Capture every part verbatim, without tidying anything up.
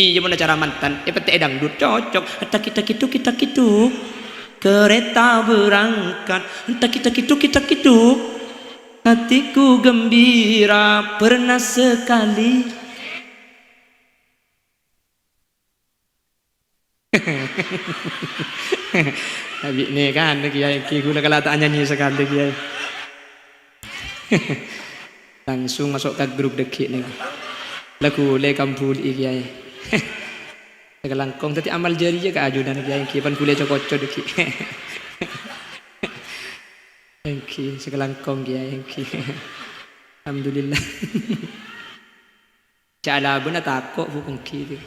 Iyâ, mon acara mantan, èpèttè'è dangdut, cocok. Taki-taki tuki-taki tuk. Kereta berangkat. Taki-taki tuki-taki tuk. Hatiku gembira pernah sekali. Abinè kan, Kèyaè, ghi ghulâ kala ta' anyanyi sakalè, Kèyaè. Langsung maso' ka grup dâgghi' nèka. Lagu lè kambuli'i, Kèyaè. Sakalangkong dâddhi amal jariyah ka ajunan, Kèyaè, ghi pan ghulâ co-koco dâgghi'. Èngghi, sakalangkong, Kèyaè, èngghi. Alhamdulillah. Jhâ' alabâna tako', Bu, èngghi.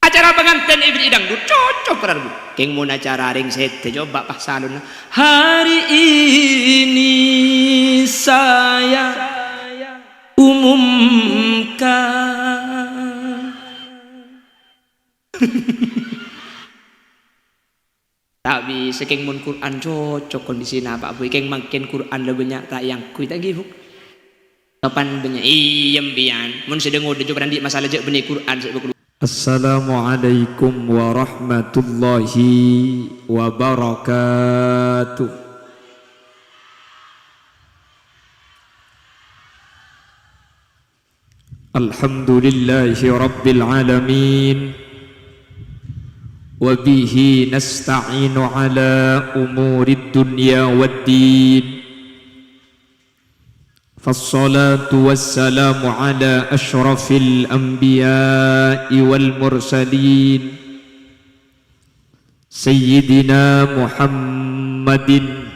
Acara pangantèn èbèrri' dangdut, cocok, para rabu. Kèng mon acara rèng sèdhâ, coba pas salonna. Hari ini saya umumkan. Ta' bisa, kèng mon Qur'an cocok kondisina, Pak Boy. Kèng mangkèn Qur'an la bânnya' ta' èangghuy, ta' èngghi, Bu? Kapan bânnya'? Iyâ, empèyan. Mon sè dâ-ngodâ jhâ' padâ andi' masalah jhâ' bânnè Qur'an sè bâkal. Assalamualaikum warahmatullahi wabarakatuh. Alhamdulillahi rabbil alamin. Wa bihi nasta'inu ala umurid dunya waddin. Fassalatu wassalamu ala asyrafil anbiya'i wal mursalin. Sayyidina Muhammadin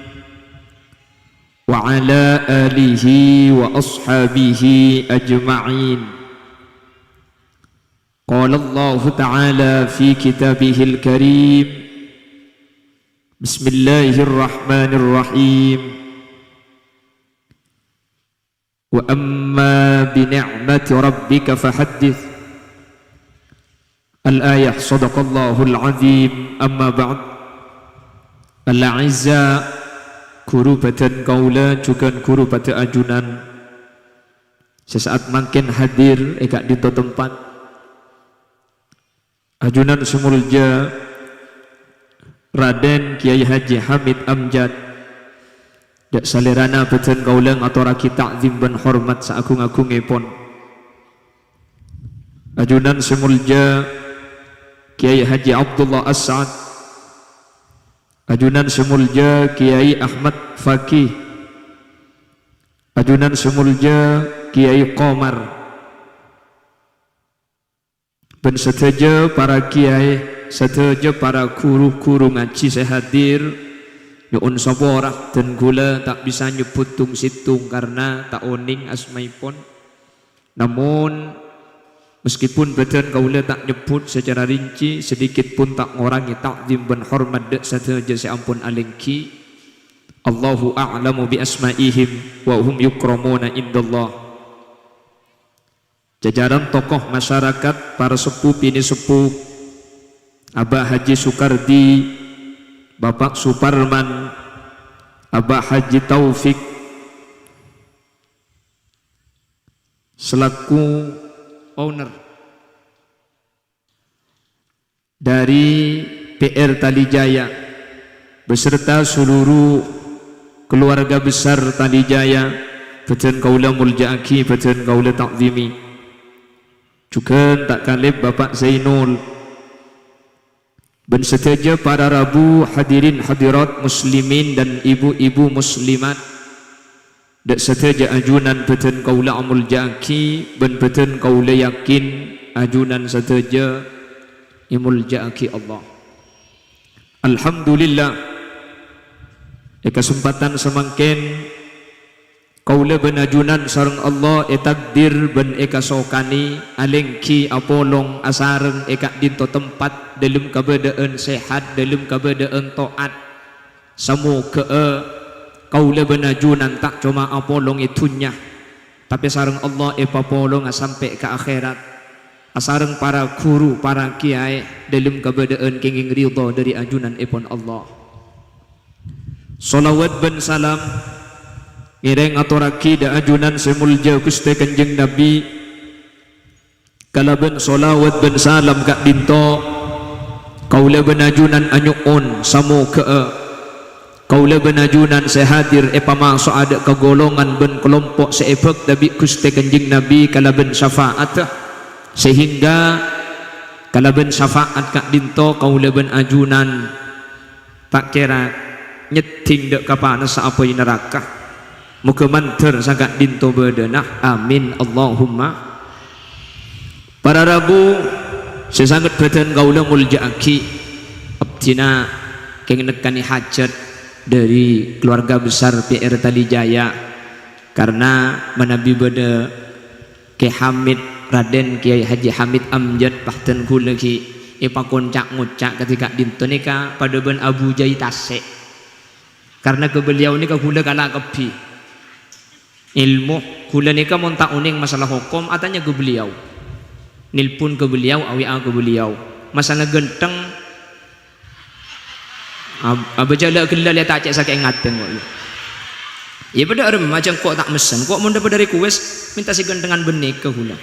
wa ala alihi wa ashabihi ajma'in. Qala Allahu ta'ala fi kitabihil karim, Bismillahirrahmanirrahim. Wa amma bi ni'mati rabbika fahaddits. Al-ayah, sadaqallahul azim. Amma ba'd. Al-a'izza, ghuru bhâdhân kaulâ jhughân ghuru padâ ajunan sè sa'at mangkèn hadir è ka'dinto tempat. Ajunan sè molja Raden Kiai Haji Hamid Amjad, dâ' salèrana bhâdhân kaulâ ngatorraghi ta'zim bân hormat saagung-agungngèpon. Ajunan sè molja Kiai Haji Abdullah As'ad, ajunan sè molja Kiai Ahmad Fakih, ajunan sè molja Kiai Komar, bân sadhâjâ para kiai, sadhâjâ para ghuru-ghuru ngajhi sè hadir, nyo'on sapora, dân kaulâ ta' bisa nyebbhut tong-sèttong karna ta' onèng asmaèpon. Namon, meskipun bhâdhân kaulâ ta' nyebbhut sacara rinci, sedikit pun ta' ngorangè ta'zim bân hormat dâ' sadhâjâ sè ampon alèngghi. Allahu a'lamu bi asma'ihim wa hum yukramuna indallah. Jajaran tokoh masyarakat, para seppo binè' seppo, Abah Haji Sukardi, Bapak Suparman, Abah Haji Taufik, selaku owner dari P R Talijaya beserta seluruh keluarga besar Talijaya, bhâdhân kaulâ molja'aghi, bhâdhân kaulâ ta'zimi. Jhughân ta' kalèp Bapak Zainul, bân sadhâjâ para rabu, hadirin hadirat muslimin dan ibu-ibu muslimat. Dâ' sadhâjâ ajunan bhâdhân kaulâ amolja'aghi, bân bhâdhân kaulâ yakin ajunan sadhâjâ èmolja'aghi Allah. Alhamdulillah, è kasempadhân samangkèn, kaulâ bân ajunan sareng Allah ètakdir bân èkasokanè alèngghi apolong asareng è ka'dinto tempat, dâlem kabâdâ'ân sehat, dâlem kabâdâ'ân to'at. Samoghâ'â kaulâ bân ajunan ta' coma apolong è dhunnya, tapè sareng Allah èpapolonga sampè' ka akhèrat, asareng para ghuru, para kiyaè, dâlem kabâdâ'ân kèngèng ridho dâri ajunanèpon Allah. Shalawat bân salam ngèrèng atorraghi dâ' ajunan sè molja Ghustè Kanjeng Nabi, Kalabân shalawat bân salam ka'dinto, kaulâ bân ajunan anyo'on samogâ'â kaulâ bân ajunan sè hadir èpamaso'a dâ' ka golongan bân kalompo' sè èbhâkta bi' Ghustè Kanjeng Nabi kalabân syafa'atta, sehingga kalabân syafa'at ka'dinto kaulâ bân ajunan ta' kèra nyeddhing dâ' ka panassa apoy naraka. Mogâ mandhâr saka'dinto bâdâna. Amin, Allahumma. Para rabu sè sanget bâdân kaulâ molja'aghi, abdhina kèng nekkanè hajhât dhâri keluarga besar P R Talijaya, karna manabi bâdâ Kè Hamid, Raden Kiai Haji Hamid Amjad, bhâdhân ghulâ ghi' èpakonca' ngoca' kadhi ka'dinto nèka padâ bân Abu Jai Tasè'. Karna ka beliau nèka ghulâ kala kabbhi. Èlmo, ghulâ nèka mon ta' onèng masalah hokom, atanya ka beliau. Nelpon ka beliau, A W A ka beliau. Masalah ghântheng, Ab-, abâ jâ' ghellâ' lè ta' cè' sakè'eng atè engko', yâ. Yâ, padâ arèma jâ' engko' ta' messen, ko' mon dâ' padâ request, mènta sè ghânthengan bânnè ka ghulâ.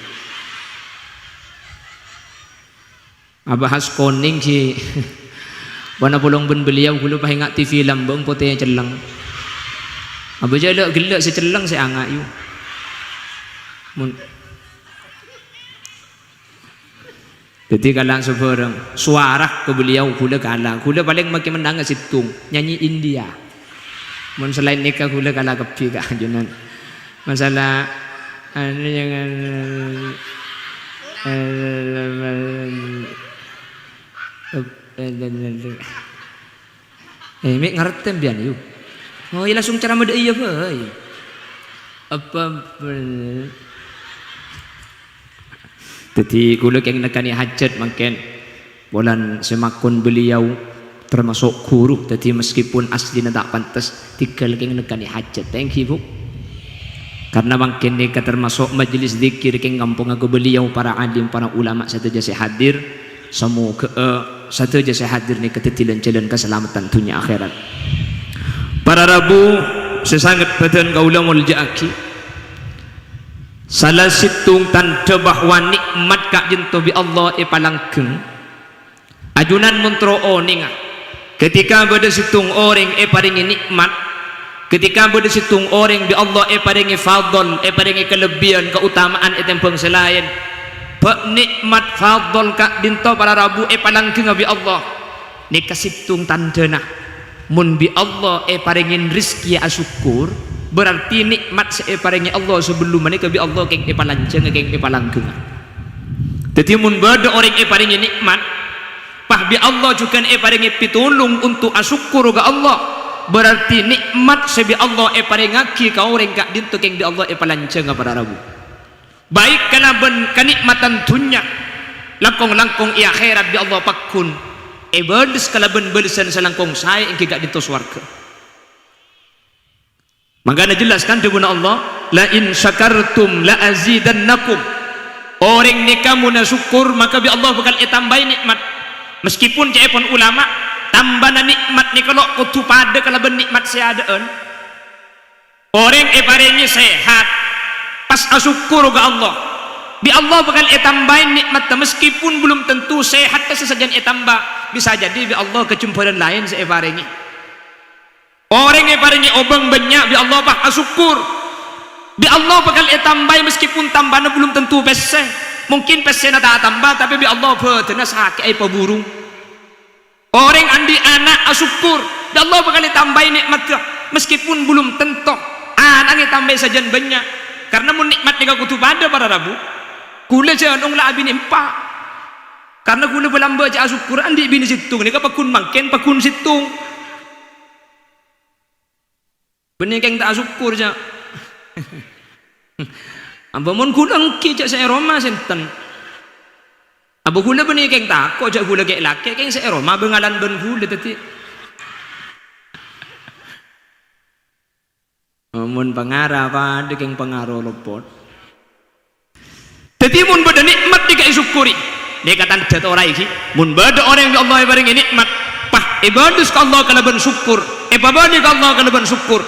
Abahas konèng ghi, bâna polong bân beliau, ghulâ pas enga' T V lambâng potè celleng. Abâ jâ' ghellâ' sè celleng sè anga', yu. Mon Dhâddhi kala sabhârâng, sowara ka beliau ghulâ kala. Ghulâ palèng makè mennang sèttong, nyanyi India. Mon salaèn nèka ghulâ kala kabbhi ka ajunan. Masalah, anu, jangan, eh, mè' ngartè sampèyan, yu. Oh, iyâ, langsung ceramah dâ' iyâ bhâi. Apa, Dhâddhi, ghulâ kèng nekkanè hajhât mangkèn. Polana sè makon beliau tamaso' ghuru, dhâddhi meskipun aslina ta' pantes, tèghâl kèng nekkanè hajhât. Thank you, Bu. Karna mangkèn nèka tamaso' majelis dzikir kèng kampongnga beliau, para alim, para ulama sadhâjâ sè hadir. Samoghâ, eh, sadhâjâ sè hadir nèka dhâddhi lan-jhâlân kasalameddhân dhunnya akhèrat. Para rabu sè sanget bhâdhân kaulâ molja'aghi. Sala sèttong tandhâ bahwa nè'mat ka'dinto bi' Allah èpalanggheng. Ajunan mon terro onènga, ketika bâdâ sèttong orèng èparèngè nè'mat, ketika bâdâ sèttong orèng bi' Allah èparèngè fadhol, èparèngè kalebbiyân, kaotama'an ètembhâng sè laèn, bâ' nè'mat fadhol ka'dinto para rabu èpalanggheng bi' Allah. Nèka sèttong tandhâna. Mon bi' Allah èparèngè rezekè asokkor, berarti nè'mat sè èparèngè Allah sabellumma nèka bi' Allah kèng èpalanjhânga, kèng èpalangghengnga. Dhâddhi, mon bâdâ orèng èparèngè nè'mat, pas bi' Allah jhughân èparèngè pitolong onto' asokkor ka Allah, berarti nè'mat sè bi' Allah èparèngaghi ka orèng ka'dinto kèng bi' Allah èpalanjhânga para rabu. Baik kalabân kanè'matan dhunnya, langkong-langkong è akhèrat bi' Allah pagghun èbâles kalabân bâlessan sè langkong saè èngghi ka'dinto sowarghâ. Mangkana jelas kan dhâbuna Allah, "La in syakartum la azidannakum." Orèng nèka mon asokkor, maka bi' Allah bhâkal ètambâi nè'mat. Meskipun ca'èpon ulama, tambâna nè'mat nèka lo' kodhu padâ kalabân nè'mat sè adâ'ân. Orèng èparèngè sehat, pas asokkor ka Allah. Bi' Allah bhâkal ètambâi nè'matta, meskipun belum tentu sehatta sè sajân ètambâ, bisa jadi bi' Allah kajembhârân laèn sè èparèngè. Orèng èparèngè obâng bânnya', bi' Allah pas asokkor. Bi' Allah bhâkal ètambâi meskipun tambâna belum tentu pèssè. Mungkin pèssèna ta' atambâ, tapè bi' Allah bhâdhânna sakè'è èpaburung. Orèng andi' ana' asokkor, bi' Allah bhâkal ètambâi nè'matta, meskipun belum tentu ana'na ètambâi sajân bânnya'. Karna mon nè'mat nèka kodhu padâ para rabu, ghulâ jhânong la abinè empa'. Karna ghulâ bâlambâ jhâ' asokkor andi' binè sèttong, nèka pagghun mangkèn, pagghun sèttong. Bânnè kèng ta' asokkor, jhâ'. Abâ mon ghulâ èngghi jhâ' sè è roma sènten. Abâ ghulâ bânnè kèng tako' jhâ' ghulâ kè'-lakè', kèng sè è roma bângalan bân ghulâ dhâddhi. Mon pangara padâ kèng pangaro lopot. Dhâddhi, mon bâdâ nè'mat nèka èsokkorè, nèka tandhâ toraè ghi. Mon bâdâ orèng bi' Allah èparèngè nè'mat, pas èbâdâs ka Allah kalabân sokkor, èpabâli ka Allah kalabân sokkor,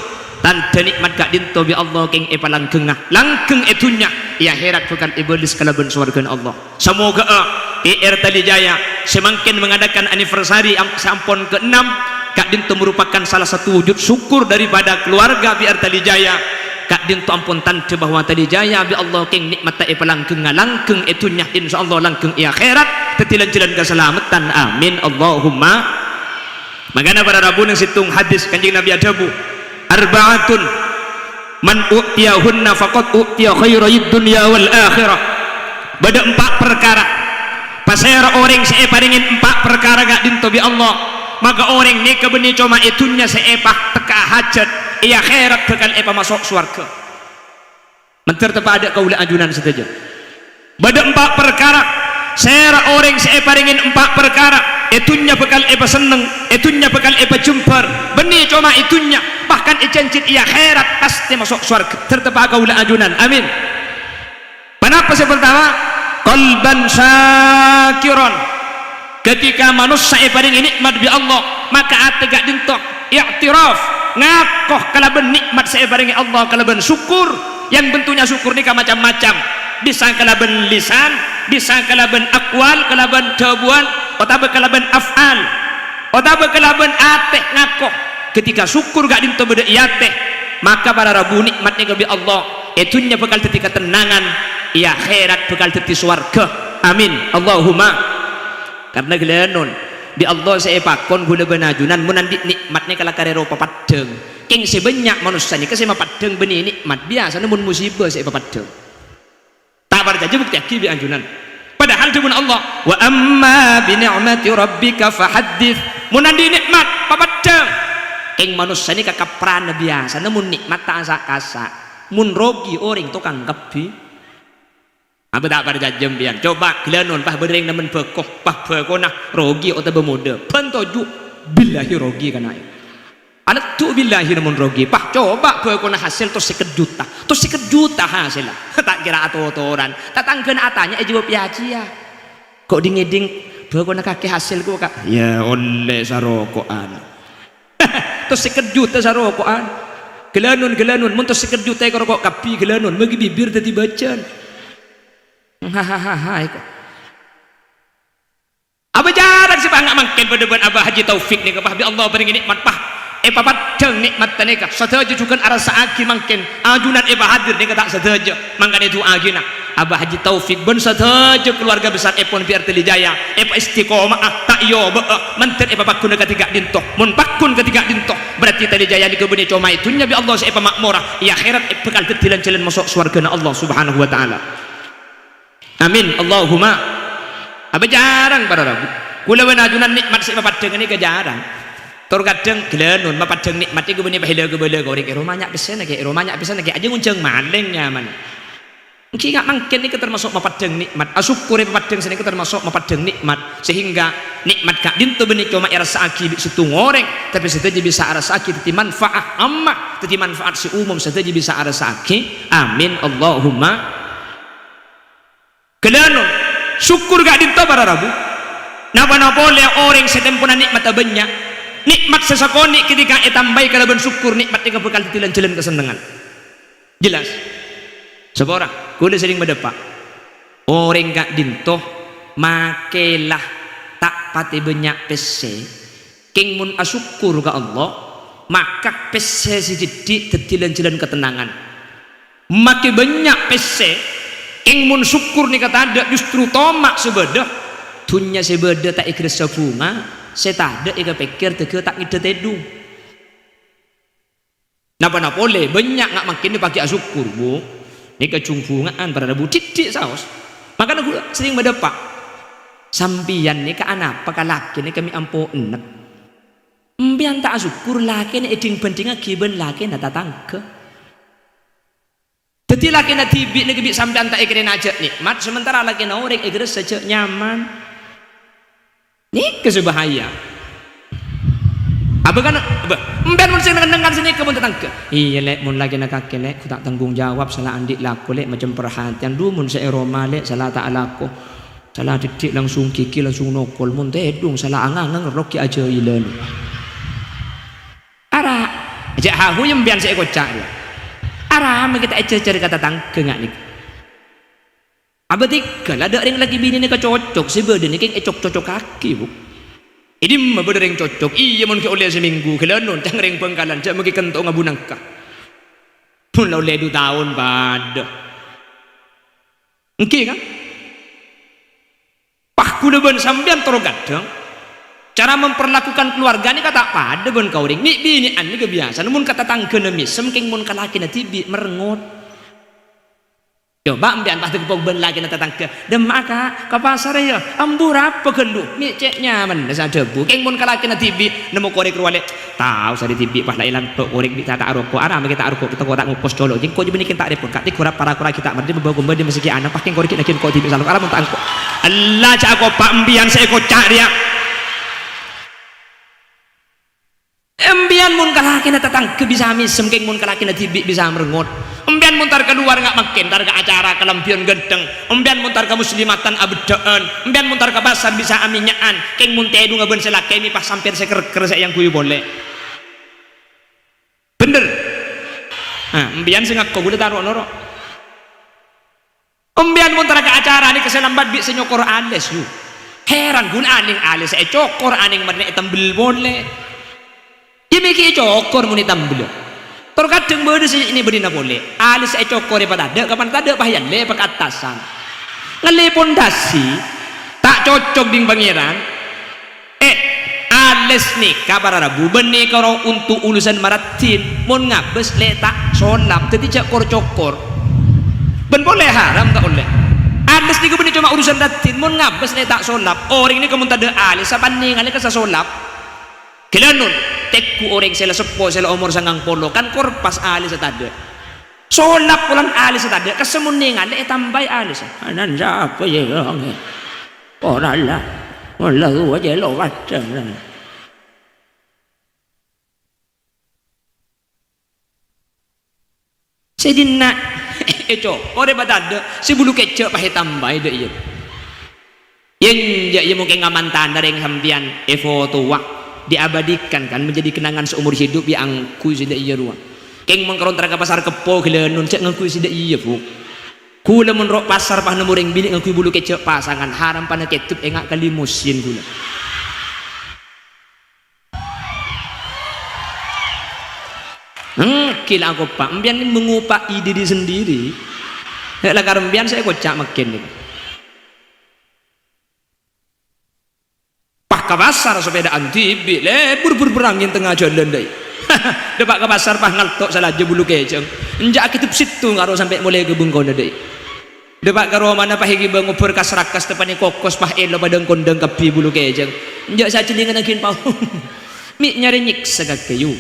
Tandhâ nè'mat ka'dinto bi' Allah kèng èpalangghângnga, langghâng è dhunnya, è akhèrat bhâkal èbâles kalabân sowarghâna Allah. Samoghâ'â P R Tali Jaya sè mangkèn mengadakan anniversary am-, sè ampon keenam, ka'dinto merupakan salah satu wujud syukur daripada keluarga P R Tali Jaya. Ka'dinto ampon tandhâ bahwa Tali Jaya bi' Allah kèng nè'matta èpalangghângnga, langghâng è dhunnya, insyaallah langghâng è akhèrat, dhâddhi lan-jhâlân kasalameddhân. Amin, Allahumma. Mangkana para rabu neng sèttong hadis Kanjeng Nabi adhâbu, "Arba'atun man u'tiyahunna faqad u'tiya khairai dunya wal akhirah." Bâdâ empa' parkara. Pasèra orèng sè èparèngè empa' parkara ka'dinto bi' Allah, maka orèng nèka bânnè coma è dhunnya sè èpatekka'a hajhât, è akhèrat bhâkal èpamaso' sowarghâ. Mandhâr teppa' adâ' kaulâ ajunan sadhâjâ. Bâdâ empa' parkara, sèra orèng sè èparèngè empa' parkara, è dhunnya bhâkal èpasenneng, è dhunnya bhâkal èpajembhâr, bânnè coma è dhunnya, bahkan èjhânjhi è akhèrat pastè maso' sowarghâ. Mandhâr teppa' kaulâ ajunan. Amin. Ponapa sè partama? Qalban syakiran. Ketika manossa èparèngè nè'mat bi' Allah, maka atè ka'dinto i'tiraf, ngako kalabân nè'mat sè èparèngè Allah kalabân sokkor. Yang bentuknya sokkor nèka macam-macam. Bisa kalabân lisan, bisa kalabân aqwal, kalabân dhâbuwân, otabâ kalabân af'al, otabâ kalabân atè ngako. Ketika sokkor ka'dinto bâdâ è atè, maka para rabu nè'mat nèka bi' Allah, è dhunnya bhâkal dhâddhi katennangan, è akhèrat bhâkal dhâddhi sowarghâ. Amin. Allahumma. Karna ghâlânon, bi' Allah sè èpakon ghulâ bân ajunan mon andi' nè'mat nèka la karè ropa paddhâng. Kèng sè bânnya' manossa nèka sè mapaddhâng bânnè nè'mat, biyasana mon musibâ sè èpapaddhâng. Ta' parcajâ, buktèyaghi bi' ajunan. Padahal dhâbuna Allah, "Wa amma bi ni'mati rabbika fahaddits." Mon andi' nè'mat, papaddhâng. Kèng manossa nèka kaprana biyasana mon nè'mat ta' asa'-kasa'. Mon rogi orèng tokang kabbhi. Apa ta' parcajâ sampèyan? Coba ghâlânon, pas bâdâ orèng nemmen bhâko, pas bhâkona rogi otabâ modâ. Bân toju', billahi rogi kana'. Aneddhu billahi nemmen rogi. Pas coba bhâkona hasèl tos sèket juta. Tos sèket juta hasèlla. Ta' kèra atotoran. Tatangghâna atanya èjâwâb ya-jiyâ. Ko' dhing-ngèdhing bhâkona kakè hasèl ko', Ka'? Ya ollè saroko'an. Tos sèket juta saroko'an. Ghâlânon, ghâlânon. Mon tos sèket juta èkaroko' kabbhi ghâlânon, maghi bibir dhâddhi bâjân. Hahaha, èko. Apa jhârâng sè bânnya' mangkèn padâ bân Aba Haji Taufik nèka, pas bi' Allah parèngè nè'mat, pas èpapaddhâng nè'matta nèka. Sadhâjâ jhughân arassa'aghi mangkèn, ajunan èpahadir nèka ta' sadhâjâ. Mangkana èdu'aaghi, nah. Aba Haji Taufik bân sadhâjâ kaluwarga besar èpon P R Tali Jaya, èpaistiqoma'a, ta' èobâ'â, mandhâr èpapagghuna kadhi ka'dinto. Mon pagghun kadhi ka'dinto, berarti Tali Jaya nèka bânnè coma è dhunnya bi' Allah sè èpama'mora, è akhèrat è bhâkal dhâddhi lan-jhâlân maso' sowarghâna Allah Subhanahu wa Ta'ala. Amin, Allahumma. Apa jhârâng para rabu. Kaulâ bân ajunan nè'mat sè mapaddhâng nèka jhârâng. Tor kadhâng ghâlânon mapaddhâng nè'mat nèka bânnè pahèla kabâlâ ka orèng, "È roma nya' pèssèna, Kè', è roma nya' pèssèna, Kè', ajâ ngonjhâng malèng nyamana." Èngghi nga' mangkèn nèka tamaso' mapaddhâng nè'mat. Asokkor è papaddhâng sanèka tamaso' mapaddhâng nè'mat. Sehingga nè'mat ka'dinto bânnè coma èrassa'aghi bi' sèttong orèng, tapè sadhâjâ bisa arassa'aghi dhâddhi manfaat amma, dhâddhi manfaat sè umum sadhâjâ bisa arassa'aghi. Amin, Allahumma. Ghâlânon, sokkor ka'dinto para rabu. Napa-napa polè orèng sè tempona nè'matta bânnya', nè'mat sè sakonè' ketika ètambâi kalabân sokkor, nè'mat nèka bhâkal dhâddhi lan-jhâlân kasennengngan. Jelas? Saporana, kaulâ serrèng madâpa'. Orèng ka'dinto makè la ta' patè bânnya' pèssè, kèng mon asokkor ka Allah, maka pèssè sè dhiddhi' dhâddhi lan-jhâlân katennangan. Makè bânnya' pèssè, kèng mon sokkor nèka tadâ', justru toma' sè bâdâ, dhunnya sè bâdâ ta' èghârassa bhunga, sè tadâ' èkapèkkèr dâgghâ ta' ngèddhâ tèdung. Napa-napa polè, bânnya' nga' mangkèn èpaghi asokkor, Bu. Nèka jhung bhunga'an para rabu dhiddhi' saos. Makana kaulâ serrèng madâpa'. Sampèyan nèka anapa ka lakèna nèka mè' ampo ennek? Empèyan ta' asokkor lakèna èdhing-bhândhingngaghi bân lakèna tatangghâ. Dhâddhi lakèna dhibi' nèka bi' sampèyan ta' èkèrèna jhâ' nè'mat, sementara lakèna orèng èghârassa jhâ' nyaman. Nèka sè bahaya. Abâ kan, abâ, empèyan mon sè neng-ennengan sanèka mon tatangghâ. Iyâ, Lè', mon lakèna kakè, Lè', ghu ta' tanggung jawab, sala andi' lako, Lè', macem parhatèyan. Dhu, mon sè è roma, Lè', sala ta' alako. Sala dhiddhi' langsung ghighi, langsung nokol. Mon tèdung, sala angang-angang, rogi ajhâilan. Ara', Jhâ' hahu, yâ, empèyan sè èkoca' rèya. Arapa ghi' ta' èjhâjhâr ka tatangghâ nga' nèka? Abâ' tèghâl, adâ' rèng lakè binè nèka cocok, sè bâdâ nèka ècok-cocokaghi, Bu. È dimma bâdâ rèng cocok? Iyâ, mon ghi' ollè samènggu, ghâlânon, ca'na rèng Bhângkalan, jhâ' maghi kento' ngabu nangka. Mon la ollè du taon, padâ. Èngghi, kan? Pas kaulâ bân sampèyan toro' kadhâng, cara memperlakukan keluarga nèka ta' padâ bân ka orèng. Mè' binè'an nèka biyasana, mon ka tatangghâna mèsem, kèng mon ka lakèna dhibi' merengngot. Coba empèyan pas dâgghi' bân lakèna tatangghâ, "Dimma'a, Ka'? Ka pasarra, yâ? Ambu rapa ghâllu?" Mè' cè' nyamana sè adhâbu. Kèng mon ka lakèna dhibi', nemmo korèk rowa lè'. Tao, sarè dhibi' pas la èlanto' korèk bi' ta' ta' aroko'. Arapa ghi' ta' aroko', toko ta' ngokos colo'. Jhâ' engko' jâ' bânnè kèng ta' rèpot, Ka'. Tèghâ rap-para kora ghi' ta' mardhi, bâbâ kombâ dhi' masèghi ana', pas kèng korèk ghi' naghin ko' dhibi' salok. Arapa mon ta' engko'. Ella, jhâ' akopa' empèyan sè èkoca' rèya. Empèyan mon ka lakèna tatangghâ bisa mèsem, kèng mon ka lakèna dhibi' bisa merengngot. Empèyan mon entar kalowar nga' mangkèn, entar ka acara kalambhiyân ghântheng. Empèyan mon entar ka muslimatan abheddhâ'ân. Empèyan mon entar ka pasar bisa amènya'an. Kèng mon tèdhungnga bân sè lakè mè' pas sampèyan sè kèr-kèr sè èangghuy polè. Bhender. Nah, empèyan sè ngako, kaulâ ta' ro'-noro'. Empèyan mon entar ka acara nèka sè lambat bi' sè nyokor alès, yu. Heran, ghun anèng alès sè ècokor, anèng marèna ètambel polè. Yâ mè' ghi' ècokor mon ètambel. Tor kadhâng bâdâ sè nè-bânnèna polè. Alès sè ècokor èpatadâ', kapan tadâ' pas èyallè pakattasan. Ngallè pondasi, ta' cocok dhing Pangèran. Eh, alès nèka para rabu, bânnè karo onto' urusan maraddhin, mon ngabâs lè' ta' solap, dhâddhi jhâ' kor-cokor. Bân polè haram ta' ollè. Alès nèka bânnè coma urusan raddhin, mon ngabâs lè' ta' solap. Orèng nèka mon tadâ' alès, sapanèngalè ka sasolap. Ghâlânon, tèghu orèng sè la seppo, sè la omor sangang polo, kan kor pas alès tadâ'. Solap polana alès tadâ', kassa' mon nèngalè ètambâi alès. Anan sapa yâ, iyâ? Ora la. Walla rowa jelo wadah. Sè dinna' ècokor èpatadâ', sè bulu kèjhâ' pas ètambâi dâ' iyâ. Yèn jhâ' iyâ mungkin ngamantana rèng sampèyan èfotowa, diabadikan kan menjadi kenangan seumur hidup, yâ angghuy sè dâ' iyâ rowa. Kèng mon karo entar ka pasar Keppo ghâlânon jhâ' ngangghuy sè dâ' iyâ, Bu. Kaulâ mon ro' pasar pas nemmo rèng binè' ngangghuy bulu kèjhâ' pasangan, haram pana kèdep ènga' ka limosin kaulâ. Hmm, gila aku, Pak. Empèyan ini mengupa'i diri sendiri. Nek la karempèyan sè èkoca' mangkèn nèko. Pas ka pasar sepèdaan dhibi', lè, bur-bur berangin tengnga jhâlân, dâi. Dâpa' ka pasar pas ngalto' salajâ bulu kèjhâ'. Enjâ' akèdep sèttong karo sampè' molè ka bengkona, dâi. Dâpa' ka romana pas èghibâ ngobâr kas-rakas teppa'na kokos pas èlo padâ kondhâng kabbhi bulu kèjhâ'. Enjâ' sajhennengngan angghin paong. Mè' nyarè nyèksa kakè, yu.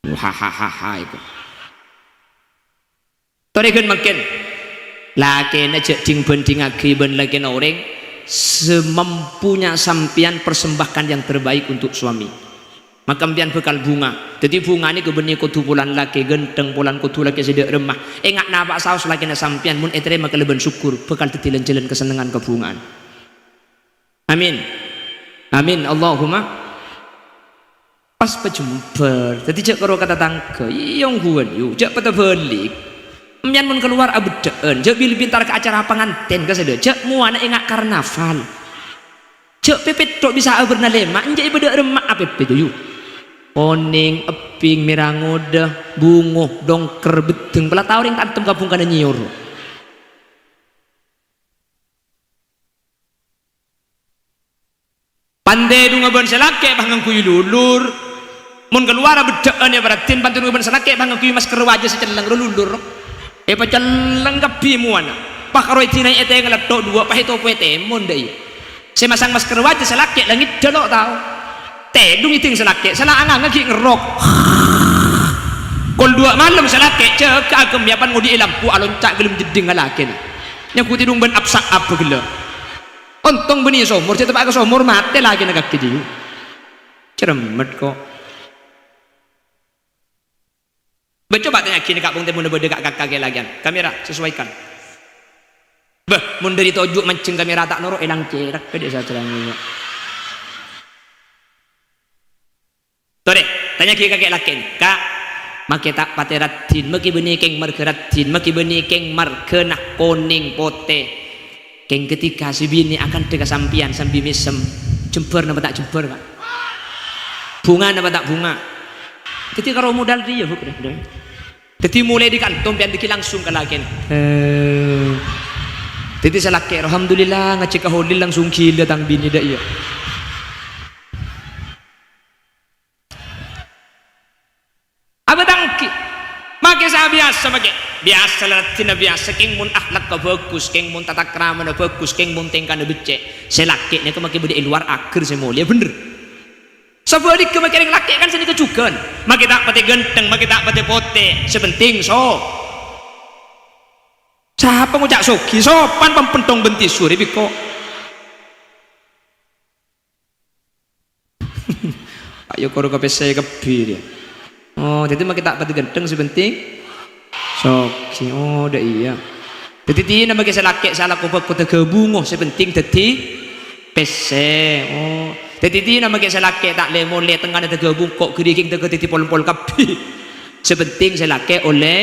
Hahahaha, itu. Torè ghân mangkèn. Lakèna jhâ' dhing-bhândhingngaghi bân lakèna orèng, semampunya sampèyan persembahkan yang terbaik untuk suami. Maka empèyan bhâkal bhunga. Dhâddhi bhunga nèko bânnè kodhu polana lakè ghântheng, polana kodhu lakè sè dâ' remma. Ènga' napa' saos lakèna sampèyan mon ètarèma kalabân sokkor, bhâkal dhâddhi lan-jhâlân kasennengngan kabhunga'an. Amin. Amin. Allahumma. Pas pajembhâr. Dhâddhi jhâ' karo ka tatangghâ, "Iyâ, ongghuwân, yu, jhâ' patè bâlik." Empèyan mon kalowar abheddhâ'ân, jhâ' bil-, bântar ka acara pangantèn ka sèdhâ, jhâ' mowana ènga' karnaval. Jhâ' pèpè' tho' bisa abârna lèma', enjâ' èbâdâ' remma'a pèpè, yu. Onèng, ebbhing, mèra ngodâ, bungo, dongker, bheddheng, pala tao rèng tantem ka bhungkana nyèyor. Pantèdhungnga bân sè lakè' pas ngangghuy lulur. Mon kalowar abheddhâ'ân èparhatin, pantèdhungnga bân sè lakè' pas ngangghuy masker wajah sè celleng ro lulur. Èpacelleng kabbhi mowana. Pas karo èdinai ètènga lèttho' duwâ', pas ètopo ètèmon dâ' iyâ. Sè masang masker wajah sè lakè' la ngèddhâ lo' tao. Tèdhung ngèdhing sè lakè', sala anganga ghi' ngerrok. Kol duwâ' malem sè lakè' jâgâ agem yâ pan ngodhi'i lampu alonca' ghâlem jeddhingnga lakèna. Nyangghu tèdhung bân apsa' abâ ghellâ'. Ontong bânnè somor, jhâ' teppa'a ka somor, matè lakèna kakè jiyâ. Cermet, kok. Bâ, coba tanya'aghi nèka, pong tèmonna bâdâ ka'-kaka' kè lakèyan. Kamera, sesuaikan. Bâ, mon dâri toju' manjheng kamera ta' noro', èlang cèrèk, bâdâ saterrangnga. Tanya'aghi ka kakè' lakèna, "Ka', makè ta' patè raddhin, makè bânnè kèng marghâ raddhin, makè bânnè kèng marghâna konèng potè. Kèng ghâtèka sè binè' akanta ka sampèyan sambi mèsem, jembhâr napa ta' jembhâr, Ka'? Bhunga napa ta' bhunga?" Dhâddhi karo modal rèya, Bu', dâ'. Dhâddhi molaè dâri kanto sampèyan dhâggi' langsung ka lakèna. Eh. Dhâddhi sè lakè', "Alhamdulillah, ngajhâk ka Holil langsung ghilâ tang binè dâ' iyâ." Abâtangghi. Makè sè abiyasa, makè biyasa la raddhinna biyasa, kèng mon akhlakka bhâghus, kèng mon tata kramana bhâghus, kèng mon tèngkana beccè'. Sè lakè' nèka makè bâdâ è lowar aghâr sè molèya, bhender. Sabhâligghâ makè rèng lakè' kan sanèka jhughân. Makè ta' patè ghântheng, makè ta' patè potè, sè pentèng so-, sapa ngoca' soghi, sopan pampenthong bân tisu rè biko. Ayo koro ka pèssè kabbhi rèya. Oh, dhâddhi makè ta' patè ghântheng, sè pentèng soghi. Oh, dâ' iyâ. Dhâddhi dhina makè sè lakè' sè alako bhâko tagâbungo, sè pentèng dhâddhi pèssè. Oh, dhâddhi dhina makè sè lakè' ta' lè-molè tengngana tagâbung ko' ghâriging tèghâ dhâddhi pol-pol kabbhi. Sè pentèng sè lakè' ollè.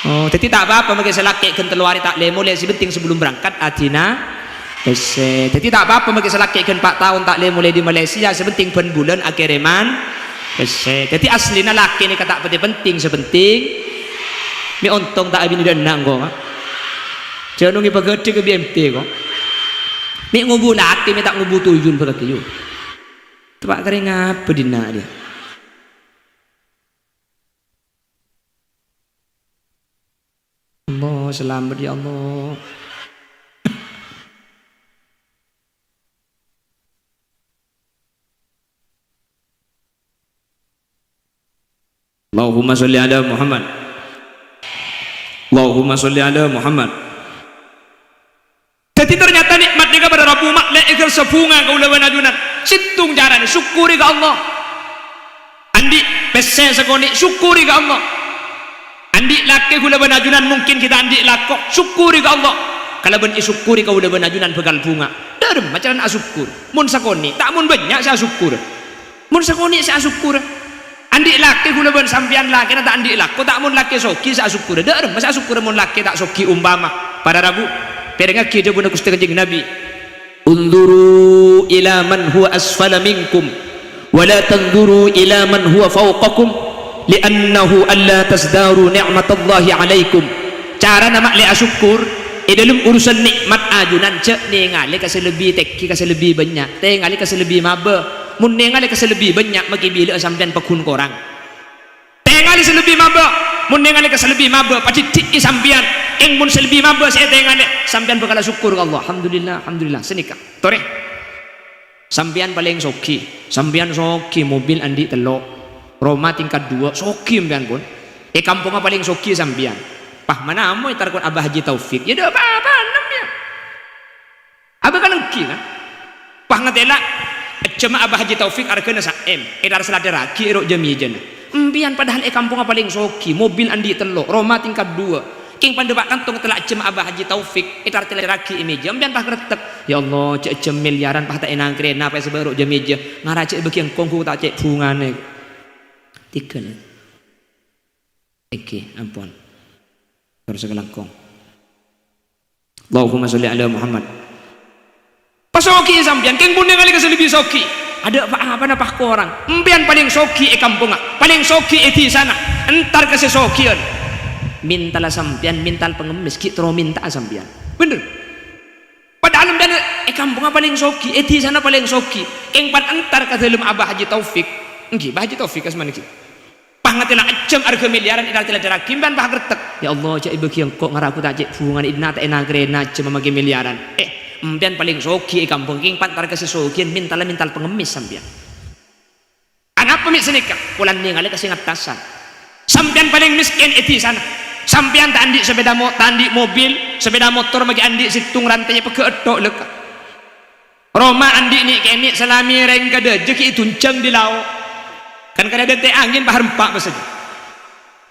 Oh, dhâddhi ta' pa-apa makè sè lakè' ghân tello arè ta' lè-molè, sè pentèng sebelum berangkat adhina pèssè. Dhâddhi ta' pa-apa makè sè lakè' ghân pa' taon ta' lè-molè dâri Malaysia, sè pentèng bân bulân akèrèman pèssè. Dhâddhi asllina lakè' nèka ta' patè pentèng, sè pentèng mè' ontong ta' abinè dâ' enna' engko', Ka'. Jhâ' nongè paghâdhing ka B M T, ko'. Mè' ngobu lakè, mè' ta' ngobu tuyul bhâkal ghâllu. Teppa' karè ngapa dinna' rèya? Allah, selamat ya Allah. Allahumma sholli ala Muhammad. Allahumma sholli ala Muhammad. Dhâddhi, ternyata nikmat nèka para rabu ma' lè' èghârsâ bhunga kaulâ bân ajunan. Sèttong carana, syukuri ka Allah. Andi' pèssè sakonè', syukuri ka Allah. Andi' lakè kaulâ bân ajunan mungkin ghi' ta' andi' lako, syukuri ka Allah. Kalabân èsyukuri kaulâ bân ajunan bhâkal bhunga. Dâremma carana asokkor. Mon sakonè', ta' mon bânnya' sè asokkor. Mon sakonè' sè asokkor. Andi' lakè kaulâ bân sampèyan lakèna ta' andi' lako, ta' mon lakè soghi sè asokkor. Dâremma sè asokkor mon lakè ta' soghi umpama. Para rabu, pèrengngaghi dhâbuna Ghustè Kanjeng Nabi. "Unzuru ila man huwa asfala minkum, wa la tanzuru ila man huwa fawqakum, li'annahu alla tazdaru ni'matallahi alaikum." Carana ma' lè' asokkor, è dâlem urusan nikmat ajunan, jhâ' nèngalè ka sè lebbi tèngghi, ka sè lebbi bânnya', tèngalè ka sè lebbi mabâ. Mon nèngalè ka sè lebbi bânnya', makè bilâ'â sampèyan pagghun korang. Tèngalè sè lebbi mabâ, mon nèngalè ka sè lebbi mabâ, padhidhi'i sampèyan. Kèng mon sè lebbi mabâ sè ètèngalè, sampèyan bhâkal asokkor ka Allah. Alhamdulillah, alhamdulillah. Sanèka. Torè. Sampèyan palèng soghi. Sampèyan soghi, mobil andi' tello'. Roma tingkat dua, soghi sampèyan, pon. È kampongnga palèng soghi sampèyan. Pah, mana amo èntar kon Abah Haji Taufik. Ya, dâ' pa-apana, ya. Abâ' kan ènggi, kan? Pas ngatèla', ejjhâmma Abah Haji Taufik arghâna sa-M, èdhâr saladhârraghi è ro' jâ-mèjâna. Empèyan padahal è kampongnga palèng soghi, mobil andi' tello', roma tingkat dua. Kèng pandâ pa' kanto ngatèla' ejjhâmma Abah Haji Taufik, èdhâr-tèlèrraghi è mèjâ, empèyan pas ngrettèk. "Ya Allah, jhâ' ejjhâm milyaran, pas ta' ènang-karèna, pas èsabâ' ro' jâ-mèjâ. Ngara jhâ' èbâghi engko', engko' ta' cè' bhungana." Tiga nih. Ènggi, ampon. Terros kalangkong. Allahumma sholli ala Muhammad. Pas soghi sampèyan, kèng pon nèngalè ka sè lebbi soghi. Adâ' pa-apana pas korang. Empèyan palèng soghi è kampongnga, palèng soghi è dhisana. Èntar ka sè soghiyân. Mèntala sampèyan, mèntal pangemmès, ghi' terro mènta'a sampèyan. Bhender. Padahal empèyan è kampongnga palèng soghi, è dhisana palèng soghi. Kèng pan èntar ka dâlem Abah Haji Taufik. Ènggi, Bah Haji Taufik asmana ènggi. Pas ngatèla' ejjhâm arghâ milyaran èdhâr-tèlèrraghi, empèyan pas ngrettèk. "Ya Allah, jhâ' èbâghi engko', ngara engko' ta' cè' bhungana, ènna' ta' ènang-karèna ejjhâmma makè milyaran." Eh, empèyan palèng soghi è kampong, kèng pa' èntar ka sè soghiyân, mèntala mèntal pangemmès sampèyan. Anapa mè' sanèka? Polana nèngalè ka sè ngattasan. Sampèyan palèng mèskèn è dhisana. Sampèyan ta' andi' sepèda mo-, ta' andi' mobil, sepèda motor makè andi' sèttong rantèyya pegghâ' ètto' lèkka. Roma andi' nè'-kènè' salamè rèng ka dâjâ ghi' èdunjhâng dâri lao'. Kan karè dântè' angèn pas rempa' pas saja.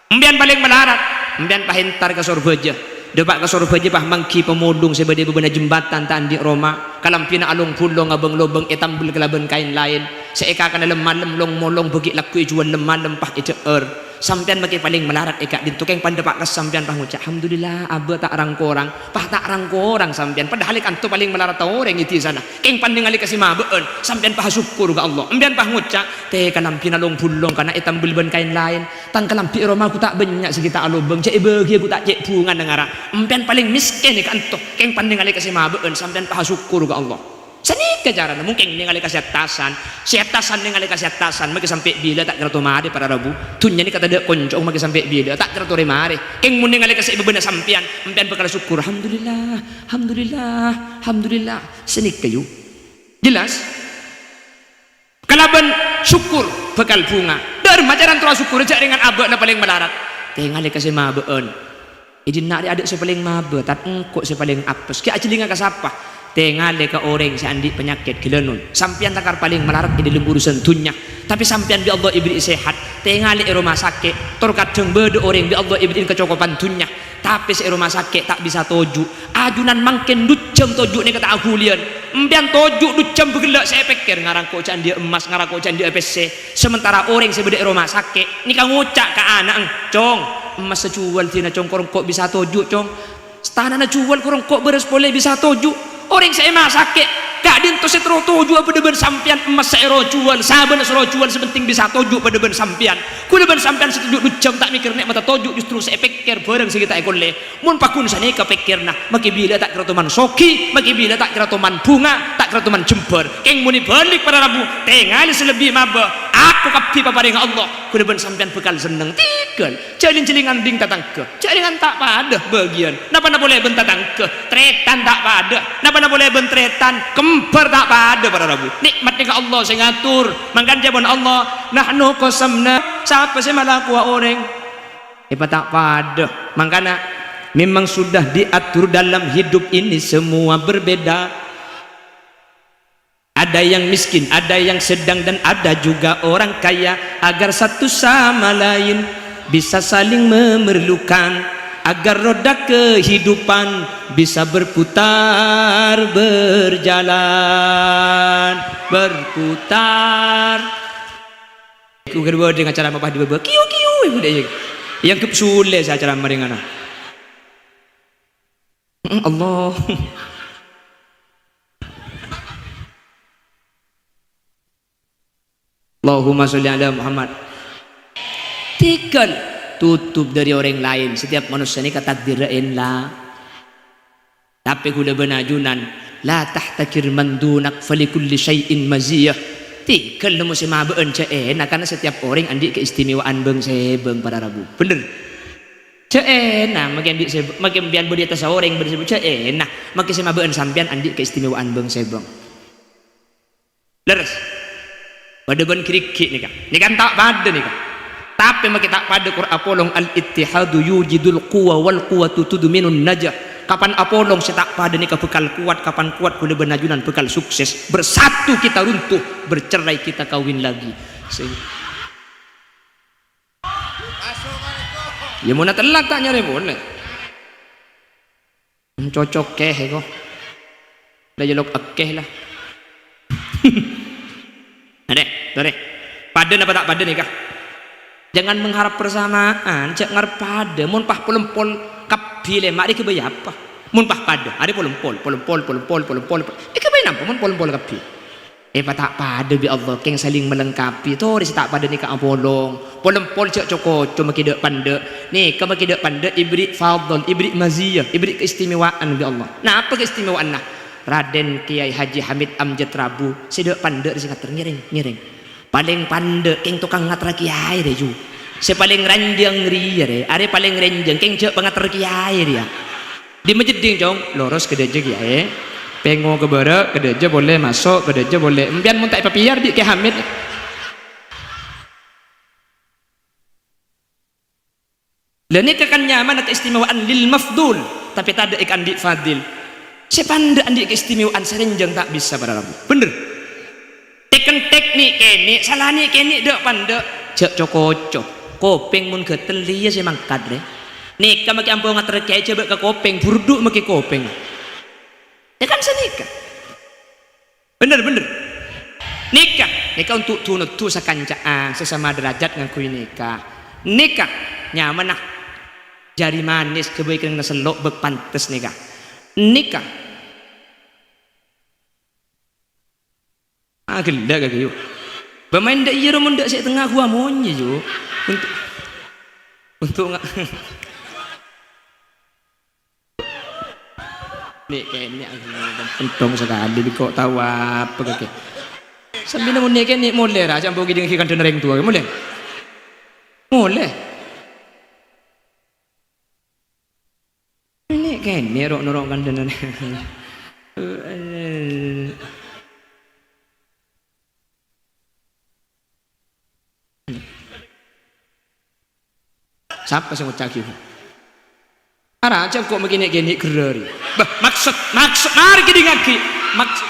Empèyan palèng malarat, empèyan pas èntar ka Sorbhâjâ. Dâpa' ka Sorbhâjâ pas mangghi pamodung sè bâdâ è bâbâna jembatan ta' andi' roma, kalambhina along-bulong abâng-lobâng ètambel kalabân kaèn laèn. Sè èkakana lem-malem, long-molong, bâgi' lagghu' èjhuwâl lem-malem, pas èdhâ'âr. Sampèyan makè palèng malarat è ka'dinto, kèng pandhâ pa' kas sampèyan pas ngoca', "Alhamdulillah, abâ' ta' rang-korang." Pas ta' rang-korang sampèyan, padahal è ka'dinto palèng malarat orèng è dhisana. Kèng pan nèngalè ka sè mabâ'ân, sampèyan pas asokkor ka Allah. Empèyan pas ngoca', "Tè, kalambhina long-bulong kana' ètambel bân kaèn laèn. Tang kalambhi è roma ghu ta' bânnya' sè ghi' ta' alobâng, jhâ' èbâghiyâ ghu ta' cè' bhungana ngara." Empèyan palèng mèskèn è ka'dinto, kèng pan nèngalè ka sè mabâ'ân, sampèyan pas asokkor ka Allah. Sanèka carana, mon kèng nèngalè ka sè attasan. Sè attasan nèngalè ka sè attasan, makè sampè' bilâ ta' kèra tomarè para rabu. Dhunnya nèka tadâ' konco'na makè sampè' bilâ, ta' kèra torè marè. Kèng mon nèngalè ka sè è bâbâna sampèyan, empèyan bhâkal asokkor, "Alhamdulillah, alhamdulillah, alhamdulillah." Sanèka, yu. Jelas? Kalabân sokkor bhâkal bhunga. Dâ'remma carana terro asokkor, jhâ' rèngan abâ'na palèng malarat. Tèngalè ka sè mabâ'ân. È dinna' rè adâ' sè palèng mabâ, tat engko' sè palèng apes. Ghi' ajhâlinga ka sapa? Tèngalè ka orèng sè andi' panyakèt ghâlânon. Sampèyan lakar palèng malarat è dâlem urusan dhunnya. Tapè sampèyan bi' Allah èberri' sehat. Tèngalè è roma sakè'. Tor kadhâng bâdâ orèng bi' Allah èberri'i kacokopan dhunnya. Tapè sè è roma sakè' ta' bisa toju'. Ajunan mangkèn du jhâm toju' nèka ta' aghuliyân. Empèyan toju' du jhâm bhâghellâ' sè èpèkkèr, "Ngara engko' jhâ' andi'â emmas, ngara engko' jhâ' andi'â pèssè." Sementara orèng sè bâdâ è roma sakè' nèka ngoca' ka ana'na, "Cong, emmassa jhuwâl dina, Cong, kor engko' bisa toju', Cong. Tanana jhuwâl, kor engko' bârâs polè bisa toju'." Orèng sè è roma sakè' ka'dinto sè terro toju'â bâdâ bân sampèyan, emmas sè èro jhuwâl, sabâna sè èro jhuwâl, sè pentèng bisa toju' bâdâ bân sampèyan. Ghulâ bân sampèyan sè toju' du jhâm ta' mèkkèr nè'matta toju', justru sè èpèkkèr bhârâng sè ghi' ta' èkollè. Mon pagghun sanèka pèkkèrra, makè bilâ ta' kèra toman soghi, makè bilâ ta' kèra toman bhunga, ta' kèra toman jembhâr. Kèng mon èbâlik para rabu, tèngalè sè lebbi mabâ, ako kabbhi paparèngnga Allah, ghulâ bân sampèyan bhâkal senneng. Tèghâl, jhâ' lèng-jhâlèngan bân tatangghâ, jhâ' rèngan ta' padâ bâgiyân. Napana polè bân tatangghâ, tarètan ta' padâ. Napana polè bân tarètan, kembhâr ta' padâ para rabu. Nè'mat nèka Allah sè ngator. Mangkana jhâbuna Allah, "Nahnu qasamna," sapa sè malakowa orèng? Èpa ta' padâ. Mangkana, memang sudah diatur dalam hidup ini semua berbeda. Ada yang miskin, ada yang sedang, dan ada juga orang kaya, agar satu sama lain bisa saling memerlukan, agar roda kehidupan bisa berputar, berjalan, berputar. Ku ghâr bâdâ ngacara mapah di bâbâ. Kiu, kiu, ibu dek. Yang kep sule saya acara maringana. Mm, Allah. Allahumma sholli ala Muhammad. Tèghâl, tutup dâri orèng laèn. Setiap manossa nèka takdirra ènla. Tapè ghulâ bân ajunan, "La tahtakir man dunak, falikulli syai'in maziyah." Tèghâl nemmo sè mabâ'ân jhâ' èna, karna setiap orèng andi' keistimewaan bâng-sèbâng para rabu. Bhender? Jhâ' èna, makè andi' sè, makè empèyan bâdâ è attassa orèng bâdâ sè, jhâ' èna, makè sè mabâ'ân sampèyan andi' keistimewaan bâng-sèbâng. Lerres. Padâ bân ghârighi' nèka. Nèka ta' padâ nèka. Tapè makè ta' padâ kor apolong, "Al-ittihadu yujidul quwwa wal quwwatu tudminun najah." Kapan apolong sè ta' padâ nèka bhâkal kowat, kapan kowat ghulâ bân ajunan bhâkal sukses. Bersatu kita runtuh, bercerai kita kawin lagi. Sing- Ya, monna tellak ta' nyarè polè. Cocok kèh èko. Lè jhelok èkèh la. Adè, torè. Padâ napa ta' padâ nèka? Jangan mengharap persamaan, jhâ' ngarep padâ. Mon pas pol-empol kabbhi lè, ma' rè ghâbây apa? Mon pas padâ, arè pol-empol, pol-empol, pol-empol, pol-empol. Èghâbây napa mon pol-empol kabbhi? Èpa ta' padâ bi' Allah, kèng saling melengkapi. Torè sè ta' padâ nèka apolong. Pol-empol jhâ' co-koco makè dâ'-pandâ'. Nèka makè dâ'-pandâ' èberri' fadl, èberri' maziyah, èberri' keistimewaan bi' Allah. Napa keistimewaanna? Raden Kiai Haji Hamid Amjad Rabu, sè dâ'-pandâ' rè sè ngater, ngèrèng, ngèrèng. Palèng pandâ' kèng tokang ngaterra kiyaè rè, yu. Sè palèng ranjhâng rèya rè, arè palèng ranjhâng, kèng jhâ' pangater kiyaè rèya. Dimma jeddhing, Cong? Loros ka dâjâ, Kèyaè. Pèngo ka bârâ', ka dâjâ polè, maso' ka dâjâ polè. Empèyan mon ta' èpapèyar bi' Kè Hamid. Lha nèka kan nyamana keistimewaan lil mafdul, tapè tadâ' èkaandi' fadil. Sè pandâ' andi' keistimewaan, sè ranjhâng ta' bisa para rabu. Bhender? Tèk-kentèk nè'-kènè', sala nè'-kènè' dâ'-pandâ'. Jhâ' co-koco. Kopèng mon ghâtel rèya sè mangkat, rè. Nèka makè ampo ngater kiyaè jhâbâ' ka kopèng, burdhu' makè kopèng. Ya kan sanèka. Bhender, bhender. Nèka, Nèka untuk du-noddu sakanca'an sè sama derajat ngangghuy nèka. Nèka nyamana jari manis ghâbây kennengnganna sello' bâk pantes nèka. Nèka. Ah, ghellâ' ka, yu. Bâ maèn dâ' iyâ ro mon dâ' sè tengnga ghuwâ monyè, yu. Untuk, untuk nga-, Nè', kènè', pentong sakalè, bi' ko' tao apa kakè. Sambi nè' mon nè' kènè' molè, ra, jhâ' ambu ngèdingngaghi kandhâna rèng towa, molè. Molè. Nè' kènè' ro'-noro' kandhâna rèng. Sapa sè ngoca' ghi? Ara, jhâ' ko' makè nè'-kènè' ghârâri. Bâh, maksud, maksud, mari kèdingngaghi. Maksud,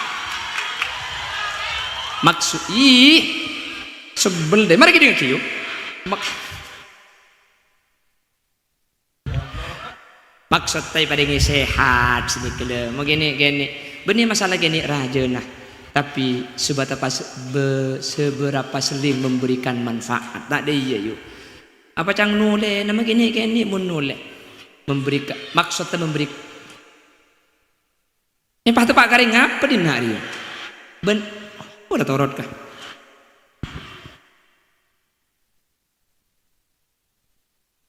maksud, ih, sebel deh. Mari kèdingngaghi, yu. Mak-, Maksod ta' èparèngè sehat sanèka la, ma' kènè'-kènè'. Bânnè masalah kènè' rajâna, tapè seberapa se-, be-, seberapa sering memberikan manfaat. Ta' dâ' iyâ, yu. Apa ca'na nolèna, ma' kènè'-kènè' mon nolè. Memberikan, maksodda memberi-, Èpateppa' ka rèng apa dinna' rèya? Bân, oh, la torot ka.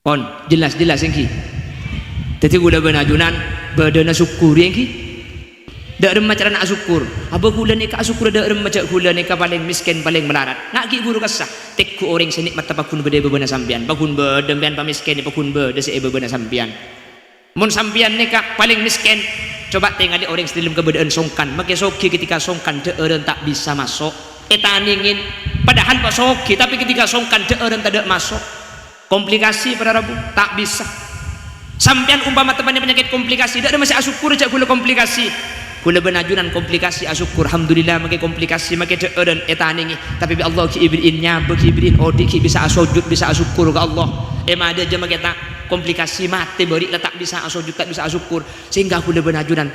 Pon, jelas-jelas èngghi. Dhâddhi kaulâ bân ajunan bâdâna sokkori èngghi. Dâ' remma carana asokkor. Abâ kaulâ nèka asokkor dâ' remma jhâ' kaulâ nèka palèng mèskèn, palèng malarat. Nga' ghi' bhuru kassa. Tengghu orèng sè nè'matta pagghun bâdâ è bâbâna sampèyan. Pagghun bâdâ sampèyan pamèskèn, pagghun bâdâ sè è bâbâna sampèyan. Mon sampèyan nèka palèng mèskèn, coba tèngalè orèng sè dâlem kabâdâ'ân songkan, makè soghi ketika songkan dhâ'ârân ta' bisa maso', ètanèngè, padahal pas soghi, tapè ketika songkan dhâ'ârân tadâ' maso'. Komplikasi para rabu, ta' bisa. Sampèyan umpama teppa'na panyakèt komplikasi, dâ' remma sè asokkor jhâ' kaulâ komplikasi. Kaulâ bân ajunan komplikasi asokkor, alhamdulillah, makè komplikasi, makè dhâ'ârân ètanèngè. Tapè bi' Allah ghi' èbherri'in nyabâ, ghi' èbherri'in odi', ghi' bisa asojud, bisa asokkor ka Allah. È madâjâ makè ta' komplikasi, matè bâri' la ta' bisa asojud, ta' bisa asokkor. Sehingga kaulâ bân ajunan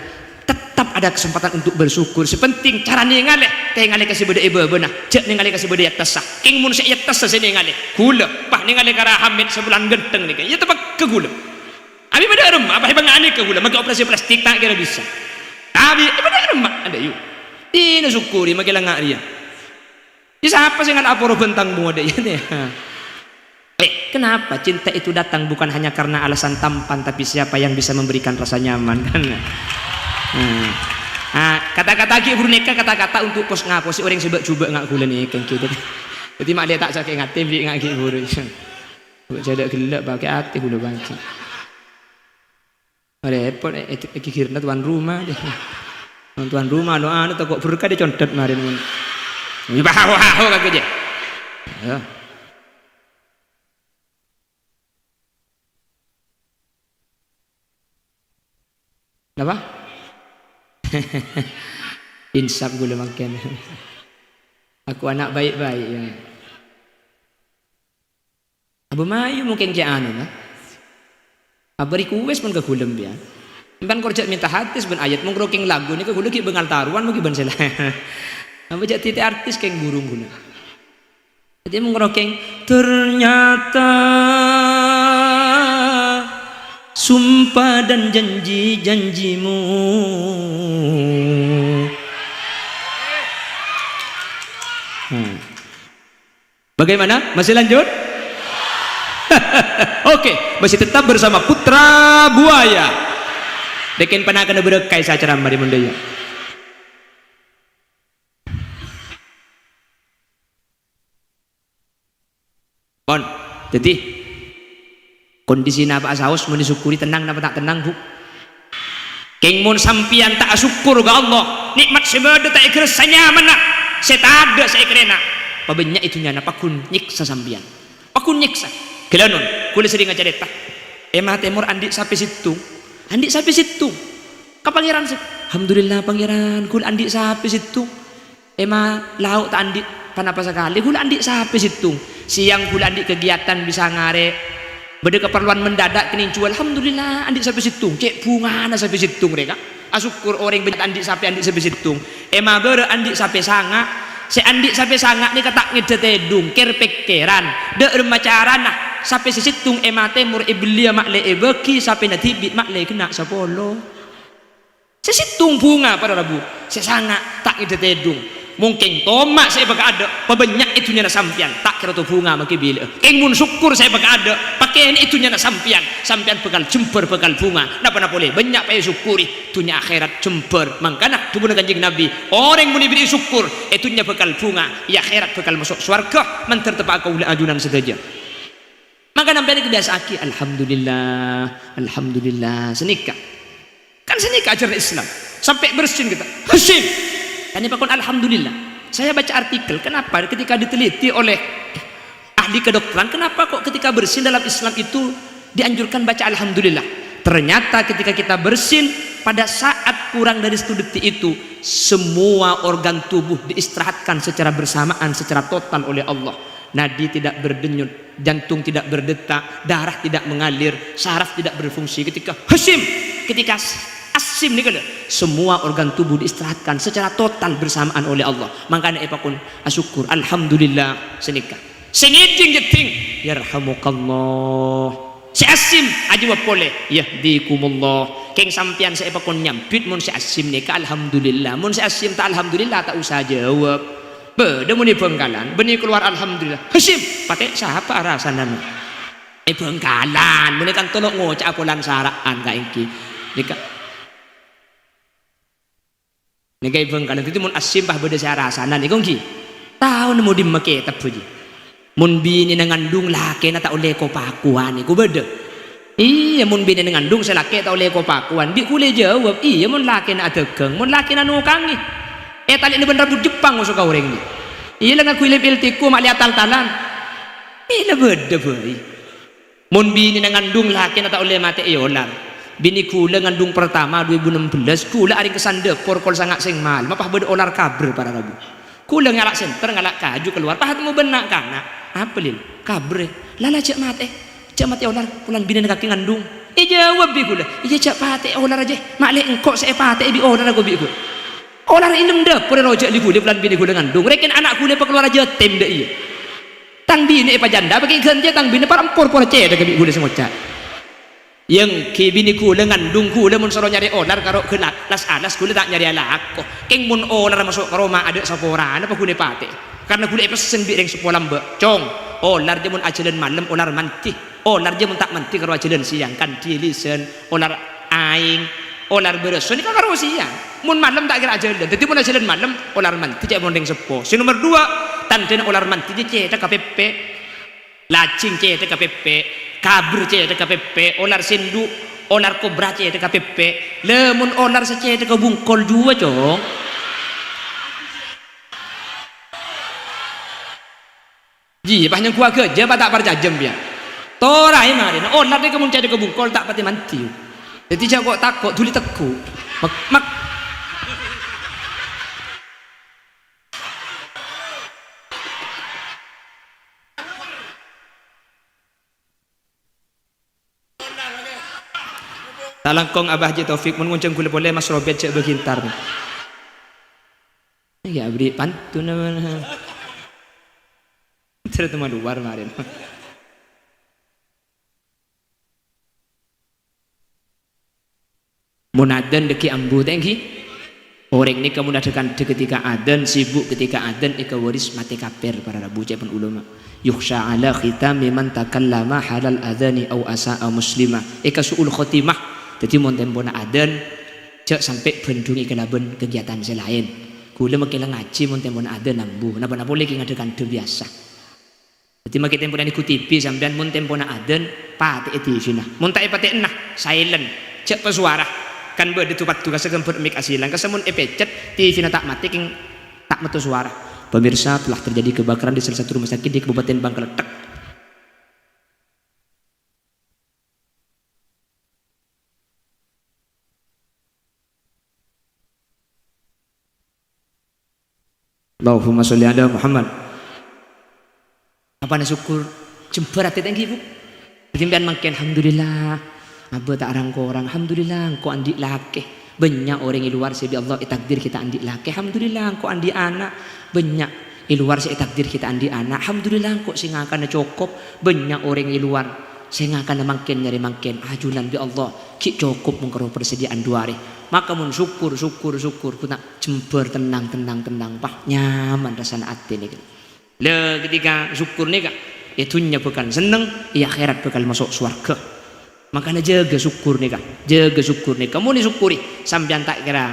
tetap ada kesempatan untuk bersyukur. Sè penting cara nèngalè, tèngalè ka sè bâdâ è bâbâna, jhâ' nèngalè ka sè bâdâ è attassa. Kèng mon sè è attassa sè nèngalè, kaulâ, pas nèngalè ka Rahamèt sabulân ghântheng nèka, iyâ teppa' ka kaulâ. Abâ' bâdâ remma, apa è bângaènèka kaulâ, makè operasi plastik ta' kèra bisa. Abâ' è bâdâ remma, adâ' yu. Dina sokkorè makè la nga' rèya. Iyâ, sapa sè ngala' aporo bhântang mowa dâ' iyâ, tè? Eh, kenapa cinta itu datang bukan hanya karena alasan tampan, tapi siapa yang bisa memberikan rasa nyaman, kan? Nah. Ah, kata-kata ghi' bhuru nèka kata-kata untuk kos-ngakossè orèng sè bâ'-jhubâ' nga' kaulâ nèka, gitu. Dhâddhi, ma' lè ta' sakè' ngatè, bi' nga' ghi' bhuru. Bâ' jhâlâ ghellâ', pakè atè kaulâ bâgi. Repot, eh, eh, ghighirna tuan rumah, deh. Tuan rumah, anu, anu, tako' berkah, deh, condet marèn, mon. Wih, bah, wah, wah, kagak, jè. Ya. Napa? Insaf kaulâ mangkèn. Aku anak baik-baik, ya. Abâ mayu mungkin cè' anona. Abâ request pon ka kaulâ, sampèyan. Sampèyan kor jhâ' mènta hadis bân ayat, mon kor kèng lagu nèka kaulâ ghi' bângal tarowan, mon ghi' bân sè la-, abâ jhâ' tètè artis kèng burung kaulâ. Dhâddhi mon kor kèng, "Ternyata sumpah dan janji-janjimu." Hmm. Bagaimana? Masih lanjut? Oke, masih tetap bersama Putra Buaya. Dèkèn panakana berkah sè acara mari, mon dâ' iyâ. Pon, dhâddhi, kondisi napa saos, mon èsokkorè, tennang napa ta' tennang, Bu? Kèng mon sampèyan ta' asokkor ka Allah, nè'mat sè bâdâ ta' èghârâssa nyamanna, sè tadâ' sè èkarèna, pabânnya' è dhunnyana pagghun nyèksa sampèyan. Pagghun nyèksa. Ghâlânon, kaulâ serrèng acarèta. È ma' tèmor andi' sapè sèttong. Andi' sapè sèttong. Ka Pangèran sè, "Alhamdulillah, Pangèran, kaulâ andi' sapè sèttong." È ma' lao' ta' andi' pa-napa sakalè, kaulâ andi' sapè sèttong. Sèyang kaulâ andi' kagiyatan bisa ngarè'. Bâdâ kaparlowan mendadak kennèng jhuwâl, alhamdulillah, andi' sapè sèttong. Cè' bhungana sapè sèttong rè, Ka'. Asokkor orèng bânnya' ta' andi' sapè, andi' sapè sèttong. È ma' bârâ' andi' sapè sanga', Sè andi' sapè sanga' nèka ta' ngèdhâ tèdung, kèr-pèkkèran. Dâ' remma carana, sapè sè sèttong è matèmor èbelliyâ ma'lè èbâgi, sapèna dhibi' ma'lè ghenna' sapolo. Sè sèttong bhunga, para rabu, sè sanga' ta' ngèdhâ tèdung. Mon kèng toma' sè èpakaadâ', pabânnya' è dhunnyana sampèyan, ta' kèra to bhunga maghi bilâ'â. Kèng mon sokkor sè èpakaadâ', pakènè è dhunnyana sampèyan, sampèyan bhâkal jembhâr, bhâkal bhunga. Napa-napa polè, bânnya' paèsokkori. Dhunnya akhèrat jembhâr. Mangkana dhâbuna Kanjeng Nabi, orèng mon èberri' sokkor, è dhunnya bhâkal bhunga, è akhèrat bhâkal maso' sowarghâ, mandhâr teppa'a kaulâ ajunan sadhâjâ. Mangkana sampèyan kabiyasa'aghi, "Alhamdulillah, alhamdulillah," sanèka. Kan sanèka ajhârânna Islam. Sampè' bersin kita. Hasim. Kan èpakon alhamdulillah. Saya baca artikel, kenapa ketika diteliti oleh ahli kedokteran, kenapa kok ketika bersin dalam Islam itu dianjurkan baca alhamdulillah? Ternyata ketika kita bersin, pada saat kurang dari satu detik itu, semua organ tubuh diistirahatkan secara bersamaan, secara total oleh Allah. Nadi tidak berdenyut, jantung tidak berdetak, darah tidak mengalir, saraf tidak berfungsi. Ketika hasim, ketika asim nèka lho, semua organ tubuh diistirahatkan secara total bersamaan oleh Allah. Mangkana èpakon asokkor, alhamdulillah, sanèka. Sè ngèdhing jhâddhing, "Yarhamukallah." Sè asim, ajâwâb polè, "Yahdikumullah." Kèng sampèyan sè èpakon nyambit, mon sè asim nèka alhamdulillah. Mon sè asim ta' alhamdulillah, ta' osa jâwâb. Bâdâ mon è Bhângkalan, bânnè kalowar alhamdulillah. Hasim, patè' sapa arasana? È Bhângkalan, bânnè kan tolo' ngoca'a polana sara'an kaènggi. Nèka. Nèka è Bhângkalan, dhâddhi mon asim pas bâdâ sè arasana nèko ngghi. Tao nemmo dimma kètab, Bu Ji. Mon binèna ngandung, lakèna ta' ollè ko-pakowan, nèko bâdâ. Iyâ, mon binèna ngandung sè lakè' ta' ollè ko-pakowan, bi' ghulâ jâwâb, "Iyâ, mon lakèna adhâghâng, mon lakèna nokangè." Ètalè'na bân rambut Jepang osoka orèng, ngghi. Iyâ, la ngangghuy lem eltiko ma' lè atal-talan. Iyâ, la bâdâ bhâi. Mon binèna ngandung, lakèna ta' ollè matè èolar. Binè ghulâ ngandung pertama dua ribu enam belas, ghulâ aringkesan dâpor kol sanga' sèng malem, pas bâdâ olar kabher, para rabu. Ghulâ ngala' senter, ngala' kaju kalowar, pas atemmo bân na'-kana'. "Apa, Lil?" "Kabher, è." "La, la, jhâ' matè. Jhâ' matè olar, polana binèna kakè ngandung." Èjâwâb bi' ghulâ, "Iyâ, jhâ' patè olar, jâ. Ma' lè engko' sè èpatè'è bi' olar, ko' bi' ghulâ." Olar è lem dâpor, roja' li ghulâ, polana binè ghulâ ngandung. Rèken ana' ghulâ pakalowar jhâtem dâ' iyâ. Tang binè èpajanda, bâgi ghântè tang binè, para empor pora cèthagghâ bi' ghulâ sè ngoca'. Èngghi binè ghulâ ngandung ghulâ, mon soro nyarè olar karo ghellâ' las-alas, ghulâ ta' nyarèya lako. Kèng mon olar maso' ka roma adâ' saporana, apa ghuna èpatè'è? Karna ghulâ èpessen bi' rèng seppo lambâ', "Cong, olar jâ mon ajhâlân malem, olar mandhi. Olar jâ mon ta' mandhi karo ajhâlân sèyang, kandhi, lèsèn, olar aèng, olar bârâssa, nèka karo sèyang. Mon malem ta' kèra ajhâlân." Dhâddhi mon ajhâlân malem, olar mandhi cè' mon rèng seppo. Sè nomer duwâ', tandhâna olar mandhi jâ cèthagghâ pèpè'. Lajhing cèthagghâ pèpè', kabher cèthagghâ pèpè', olar sèndhu', olar kobra cèthagghâ pèpè'. Lha, mon olar sè cèthagghâ bungkol jhuwâ, Cong? Jiyâ, pas nyengghuwâ ghâjâ, apa ta' parcajâ, sampèyan? Toraè marèna, olar nèka mon cèthagghâ bungkol ta' patè mandhi. Dhâddhi jhâ' ko'-tako', dhuli tegghu'. Mek-, mek-, Talangkong Abah Haji Taufik, mon ngonjhâng ghulâ polè, Mas Robert jhâ' bâghi entar. Iyâ, abri' pantun apa? Terus coma luar kemarin. Mon adzan dhâggi' ambu ta' èngghi? Orèng nèka mon adhâ-kandhâ ketika adzan, sibuk ketika adzan, èkabâris matè kafir, para rabu ca'èpon ulama. "Yukhsha 'ala khitami man takallama halal adzani au asa'a muslima." Èkasu'ul khotimah. Dhâddhi mon tempona adzan, jhâ' sampè' bhândhungè kalabân kegiatan sè laèn. Ghulâ makkè la ngajhi mon tempona adzan ambu, napa-napa polè ghi' ngadhâ-kandhâ biyasa. Dhâddhi makkè tempona nèngghu T V sampèyan, mon tempona adzan, patè'è T V-na. Mon ta' èpatè'ana, silent. Jhâ' pasowara. Kan bâdâ du-paddu ka sè ghâmbhâr mik asèlang. Kassa mon èpècet, T V-na ta' matè, kèng ta' metto sowara. Pemirsa, telah terjadi kebakaran di salah satu rumah sakit di Kabupaten Bangka Letthek. Allahumma sholli ala Muhammad. Apana syukur, jembhâr atè ta' èngghi, Bu? Dhâddhi sampèyan mangkèn, "Alhamdulillah, abâ ta' rang-korang. Alhamdulillah, engko' andi' lakè." Bânnya' orèng è lowar sè bi' Allah ètakdir ghi' ta' andi' lakè. Alhamdulillah, engko' andi' ana'. Bânnya' è lowar sè ètakdir ghi' ta' andi' ana'. Alhamdulillah, engko' sè ngakana cokop. Bânnya' orèng è lowar sè ngakana mangkèn nyarè mangkèn. Ajunan bi' Allah, ghi' cokop mon karo parsadhiya'an du arè. Maka mon sokkor, sokkor, sokkor, ghun ta' jembhâr, tennang, tennang, tennang. Pah, nyaman rassana atè nèka. La, ketika sokkor nèka, è dhunnya bhâkal senneng, è akhèrat bhâkal maso' sowarghâ. Mangkana jâgâ sokkor nèka, jâgâ sokkor nèka. Mon èsokkorè, sampèyan ta' kèra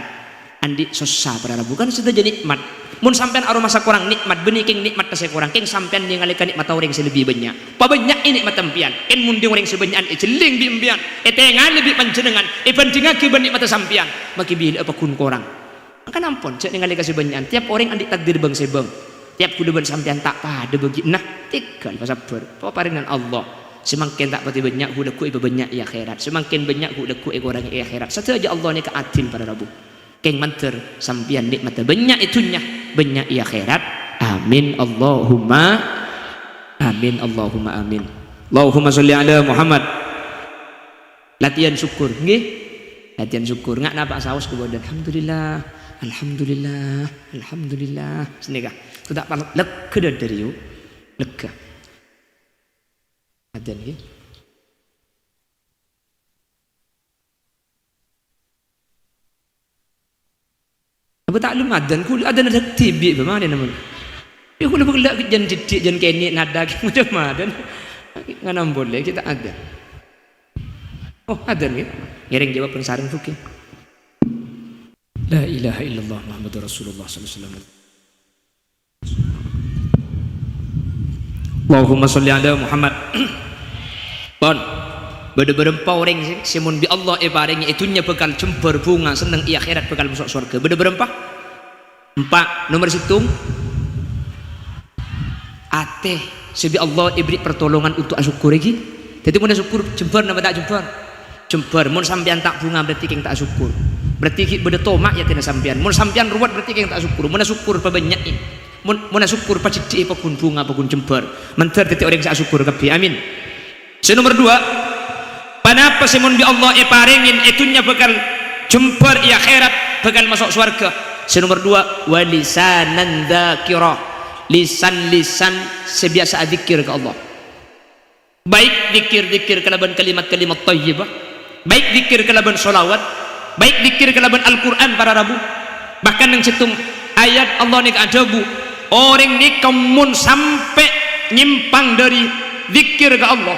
andi' sossa, para rabu, kan sadhâjâ nè'mat. Mon sampèyan aromasa korang nè'mat, bânnè kèng nè'matta sè korang, kèng sampèyan nèngalè ka nè'matta orèng sè lebbi bânnya'. Pabânnya'è nè'matta sampèyan, kèng mon dhing orèng sè bânnya'an èjhelling bi' sampèyan, ètengalè bi' panjhennengngan, èbhândhingngaghi bân nè'matta sampèyan, makè bilâ'â pagghun korang. Mangkana ampon, jhâ' nèngalè ka sè bânnya'an. Tiyap orèng andi' takdir bâng-sèbâng. Tiyap kaulâ bân sampèyan ta' padâ bâgiânna, tèghâl pasabbhâr. Paparèngan Allah. Sè mangkèn ta' patè bânnya', ghu-, lagghu' èpabânnya' è akhèrat. Sè mangkèn bânnya', ghu-, lagghu' èkorangè è akhèrat. Sadhâjâ Allah nèka adil, para rabu. Kèng mandhâr sampèyan nè'matta bânnya' è dhunnya, bânnya' è akhèrat. Amin, Allahumma amin, Allahumma amin. Allahumma sholli ala Muhammad. Latihan sokkor, ngghi? Latihan sokkor. Nga' napa saos ka bâdân? Alhamdulillah, alhamdulillah, alhamdulillah. Sanèka. Kodhu ta' pal-, lega dhâddhâ, yu. Lega. Adzan, ngghi? Apa ta' lem adzan? Kaulâ adzan adzan dhibi' bâ' manè, namen. Ya, kaulâ bâ' ghellâ' jân dhiddhi', jân kènè', nada, macem-macem. Nganam polè, kita adzan. Oh, adzan, ya. Ngèrèng jâwâb sareng, Fuki. La ilaha illallah Muhammadur Rasulullah sallallahu alaihi wasallam. Allahumma sholli ala Muhammad. Pon. Bâdâ bârâmpa orèng sè, sè mon bi' Allah èparèngè è dhunnya bhâkal jembhâr bhunga senneng, è akhèrat bhâkal maso' sowarghâ. Bâdâ bârâmpa? Empa'. Nomer sèttong, atè sè bi' Allah èberri' partolongan untuk asokkor, ghi. Dhâddhi, mon asokkor jembhâr napa ta' jembhâr? Jembhâr. Mon sampèyan ta' bhunga, berarti kèng ta' asokkor. Berarti ghi' bâdâ toma' è atèna sampèyan. Mon sampèyan rowet, berarti kèng ta' asokkor. Mon asokkor, pabânnya'è. Mon, mon asokkor, padhiddhi'è pagghun bhunga, pagghun jembhâr. Mandhâr dhâddhi orèng sè asokkor kabbhi. Amin. Sè nomer duwâ', ponapa sè mon bi' Allah èparèngè è dhunnya bhâkal jembhâr, è akhèrat bhâkal maso' sowarghâ? Sè nomer duwâ', wa lisanan dzakira. Lisan-lisan sè biyasa adzikkèr ka Allah. Baik dzikkèr-dzikkèr kalabân kalimat-kalimat thayyibah, baik dzikkèr kalabân shalawat, baik dzikkèr kalabân Al-Qur'an, para rabu. Bahkan neng sèttong ayat Allah nèka adhâbu, orèng nèka mon sampè' nyèmpang dhâri dzikkèr ka Allah.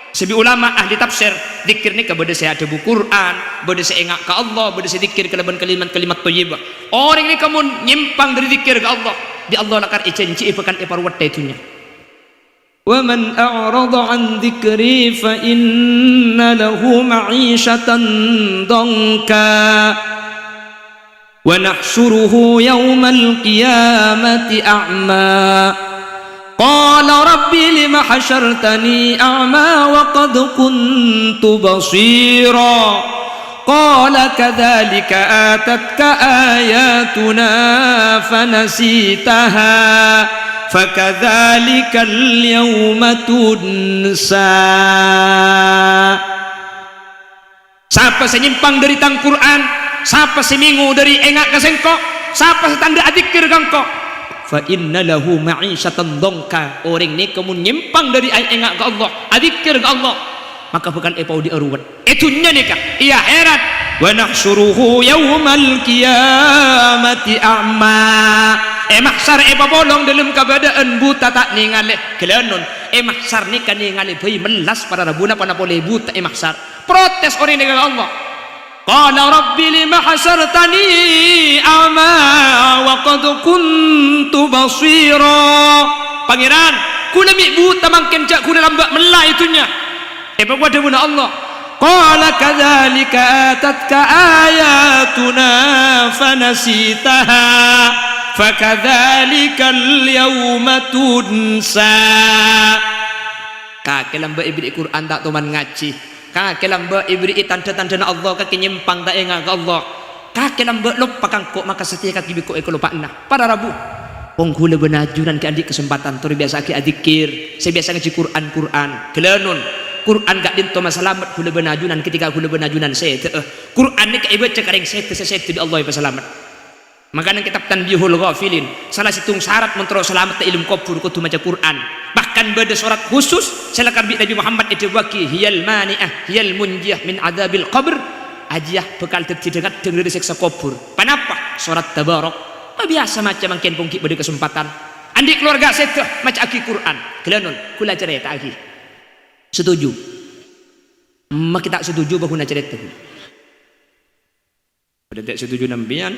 Sè bi' ulama ahli tafsir, dzikkèr nèka bâdâ sè adhâbu Qur'an, bâdâ sè enga' ka Allah, bâdâ sè dzikkèr kalabân kalimat-kalimat thayyibah. Orèng nèka mon nyèmpang dhâri dzikkèr ka Allah, bi' Allah lakar èjhânjhi'i bhâkal èparowetta è dhunnya. ومن أعرض عن ذكري فإن له معيشة ضنكا ونحشره يوم القيامة قال رب لم حشرتني أعمى وقد كنت بصيرا قال كذلك أتتك آياتنا فنسيتها فكذلك اليوم تنسى. Sapa sè nyèmpang dhâri Tang Qur'an, sapa sè mèngo dhâri enga' ka Sèngko', sapa sè tandhâ adzikkèr ka Engko', fa inna lahu ma'isyatan dhanka, orèng nèka mon nyèmpang dhâri a-, enga' ka Allah, adzikkèr ka Allah, maka bhâkal èpaodi'â rowet. È dhunnya nèka, è akhèrat. Wa nahsyuruhu yaumal qiyamati a'ma. È mahsyar èpapolong dâlem kabâdâ'ân buta ta' nèngalè. Ghâlânon, è mahsyar nèka nèngalè bhâi mellas para rabu, napa-napa polè buta è mahsyar. Protes orèng nèka ka Allah. Qala rabbi lima hashartani a'ma wa qad kuntu basira. Pangèran, kaulâ mè' buta mangkèn jhâ' kaulâ lambâ' mella è dhunnya. Èpakowat dhâbuna Allah, qala kadzalika atatka ayatuna fanasitaha fakadzalikal yauma tunsa. Kakè lambâ' èberri'i Qur'an ta' toman ngajhi. Kakè lambâ' èberri'i tandhâ-tandhâna Allah, kakè nyèmpang ta' enga' ka Allah. Kakè lambâ' loppa ka Engko', maka satèya kakè bi' Engko' èkalopa'ana. Para rabu, pongghulâ bân ajunan ghi' andi' kasempadhân, tor biyasa'aghi adzikkèr, sè biyasa ngajhi Qur'an-Qur'an. Ghâlânon, Qur'an ka'dinto masalamet ghulâ bân ajunan ketika ghulâ bân ajunan sèdhâ'â. Qur'an nèka èbâca ka rèng sèdhâ, sè sèdhâ bi' Allah èpasalamet. Mangkana kitab Tanbihul Ghafilin, sala sèttong sarat mon terro salamet è alam kobhur kodhu maca Qur'an. Bahkan bâdâ sorat khusus sè lakar bi' Nabi Muhammad èdhâbuwâghi, "Hiyal mani'ah, hiyal munjiyah min adzabil qabr." Ajiyâ bhâkal dhâddhi dhâ-ngaddhâng dhâri sèksa kobhur. Panapa? Sorat Tabarak. Mabiyasa maca mangkèn pon ghi' bâdâ kasempadhân. Andi' kalowarga sèdhâ maca'aghi Qur'an. Ghellâ' non, ghulâ carèta'aghi. Setuju? Makkè ta' setuju bâ ghuna carèta ghulâ. Bâdâ ta' setuju sampèyan?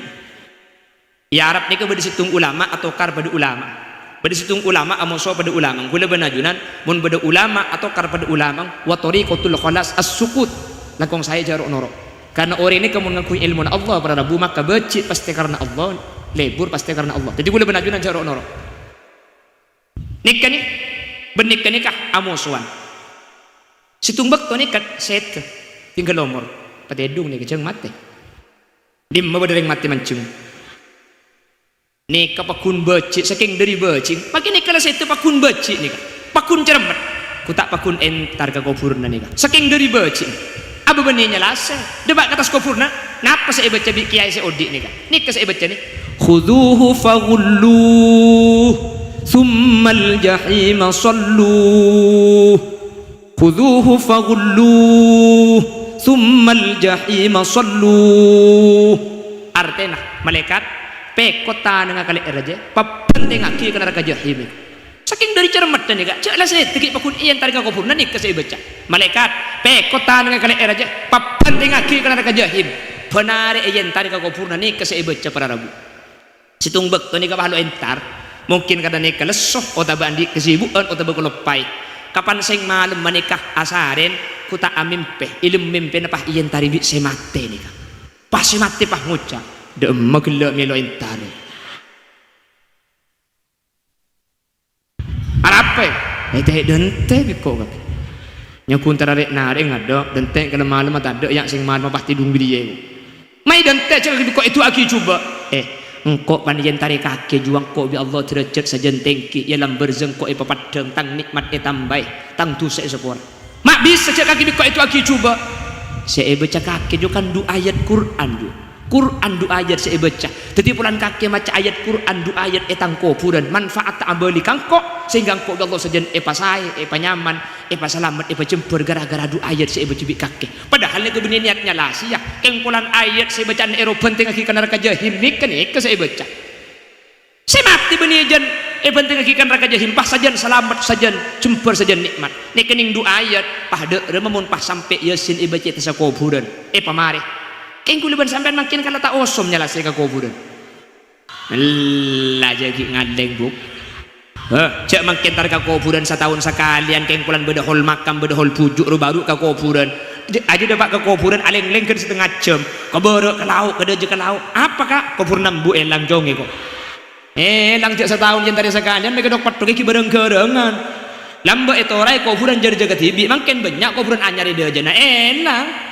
È Arab nèka bâdâ sèttong ulama atokar padâ ulama. Bâdâ sèttong ulama amoso padâ ulama. Ghulâ bân ajunan, mon bâdâ ulama atokar padâ ulama, wa thariqatul khalas as-sukut. Langkong saè jhâ' ro'-noro'. Karna orèng nèka mon ngangghuy èlmona Allah, para rabu, maka bâji' pastè karna Allah, lebur pastè karna Allah. Dhâddhi ghulâ bân ajunan jhâ' ro'-noro'. Nèka nè, bân nèka nèka amosowan. Sèttong bâkto nèka sèdhâ, tinggal omor. Patèdung nèka jhâng matè. Dimma bâdâ rèng matè manjheng. Nèka pagghun bâji', sakèng dhâri bâji'. Makè nèka la sèdhâ pagghun bâji' nèka. Pagghun cermet. Ghu ta' pagghun entar ka kobhurânna nèka. Sakèng dhâri bâji'. Abâ bânnè nyalasè. Dâpa' ka attas kobhurânna. Napa sè èbâca bi' kèyaè sè odi' nèka? Nèka sè èbâca nè, "Khudzuhu faghulluh, tsummal jahima salluh. Khudzuhu faghulluh, tsummal jahima salluh." Artèna, malaèkat, pèkot tanangnga ka lè'èrra jâ, pabhântèngngaghi ka naraka jahim. Sakèng dhâri cermeddhâ nèka, jhâ' la sèdhâ ghi' pagghun èentarè ka kobhurânna nèka sè èbâca. Malaèkat, pèkot tanangnga ka lè'èrra jâ, pabhântèngngaghi ka naraka jahim. Bân arè èentarè ka kobhurânna nèka sè èbâca para rabu. Sèttong bâkto nèka pas lo entar, mungkin karna nèka lesso otabâ andi' kasibu'ân otabâ kaloppaè. Kapan sèng malem manèka asarèn, ghu ta' amèmpè, è dâlem mèmpèna pas èentarè bi' sè matè nèka. Pas sè matè pas ngoca', "Dâ'emma ghellâ' mèlo entarè." Arapa? Ètè' dântè' bi' ko' kakè. Nyaghun tararè' narè' ngadâ', dântè' kalem-malemma tadâ' ya' sèng malem pas tèdung bâriyâ. Maè dântè' jhâ' bi' ko' èdu'aaghi jhubâ'. Eh, engko' panèka èentarè kakè jhuwa engko' bi' Allah dârâjhât sajân tèngghi, ya lambâr jhâ' engko' èpapeddhâng, tang nè'mat ètambâi, tang dhusa èsapora. Ma' bisa jhâ' kakè bi' ko' èdu'aaghi jhubâ'. Sè èbâca kakè jhuwa kan du ayat Qur'an jhuwa. Qur'an du ayat sè èbâca. Dhâddhi polana kakè maca ayat Qur'an du ayat è tang kobhurân, manfaatta abâli ka engko', sehingga engko' bi' Allah sajân èpasaè, èpanyaman, èpasalamet, èpajembhâr ghârâ-ghârâ du ayat sè èbâca bi' kakè. Padahal nèko bânnè niyat nyalasè, ya. Kèng polana ayat sè èbâca'an èrobântèngngaghi ka naraka jahim nèka, nèka sè èbâca. Sè matè bânnè jân èbântèngngaghi ka naraka jahim, pas sajân salamet, sajân jembhâr, sajân nè'mat. Nèkènèng du ayat, pas dâ' remma mon pas sampè' Yasin èbâca è attassa kobhurân, èpamarè. Kèng ghulâ bân sampèyan mangkèn kala ta' osom nyalasè ka kobhurân. Ella jhâ' ghi' ngalèng, Bu'. Heh, jhâ' mangkèn entar ka kobhurân sataon sakalèyan, kèng polana bâdâ hol makam, bâdâ hol bhuju' ro-bâru ka kobhurân. Jhâ-, ajjhâ dâpa' ka kobhurân alèng-lèng ghân satengnga jhâm. Kabârâ' ka lao', kadhâjâ ka lao'. Apa, Ka'? Kobhurânna embu' èlang congè ko'. Èlang jhâ' sataon jhâ' entarè sakalèyan, mè' kedhok peddhok ghi' bhârâng-ghârângan. Lambâ' ètoraè kobhurân jâr-jâgâ dhibi', mangkèn bânnya' kobhurân anyar è dhâjâna èlang.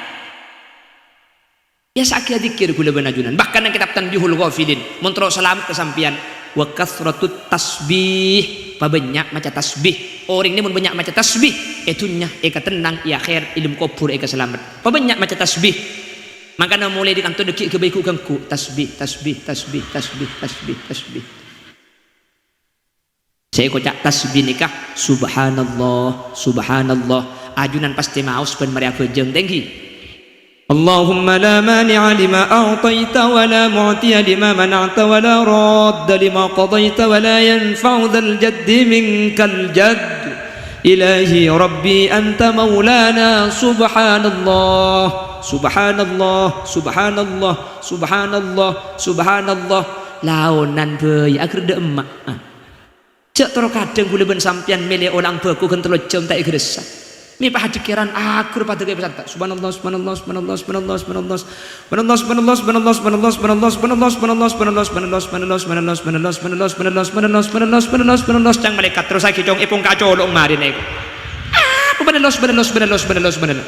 Biyasa'aghi adzikir ghulâ bân ajunan. Bahkan neng kètab Tanbihul Ghafilin, mon terro salamet ka sampèyan, "Wa katsratut tasbih," pabânnya' maca tasbih. Orèng nè mon bânnya' maca tasbih, è dhunnya èkatennang, è akhèr, è alam kobhur èkasalamet. Pabânnya' maca tasbih. Mangkana molaè dâri ka'dinto dhâggi' ghâbây ghu-ganggu. Tasbih, tasbih, tasbih, tasbih, tasbih, tasbih. Sè èkoca' tasbih nèka, "Subhanallah, subhanallah." Ajunan pastè maos bân marè abhâjâng tèngghi. Allahumma la mani'a lima a'taita wa la mu'tiya lima mana'ta wa la radda lima qadaita wa la yanfa'u dzal jaddi minkal jadd. Ilahi Rabbi anta maulana. Subhanallah, subhanallah, subhanallah, subhanallah, subhanallah. Laonan bhâi, aghâr dâ' emma'. Ah. Jhâ' terro kadhâng ghulâ bân sampèyan mèlè olang bhâko ghân tello jhâm ta' èghâressa. Mè' pas adhikèran aghâr padâ ka è pasanta. Subhanallah, subhanallah, subhanallah, subhanallah, subhanallah. Subhanallah, subhanallah, subhanallah, subhanallah, subhanallah, subhanallah, subhanallah, subhanallah, subhanallah, subhanallah, subhanallah, subhanallah. Cang malaèkat terrossaghi, Cong, èpongka colo'na marèna èko. Apa subhanallah, subhanallah, subhanallah, subhanallah, subhanallah.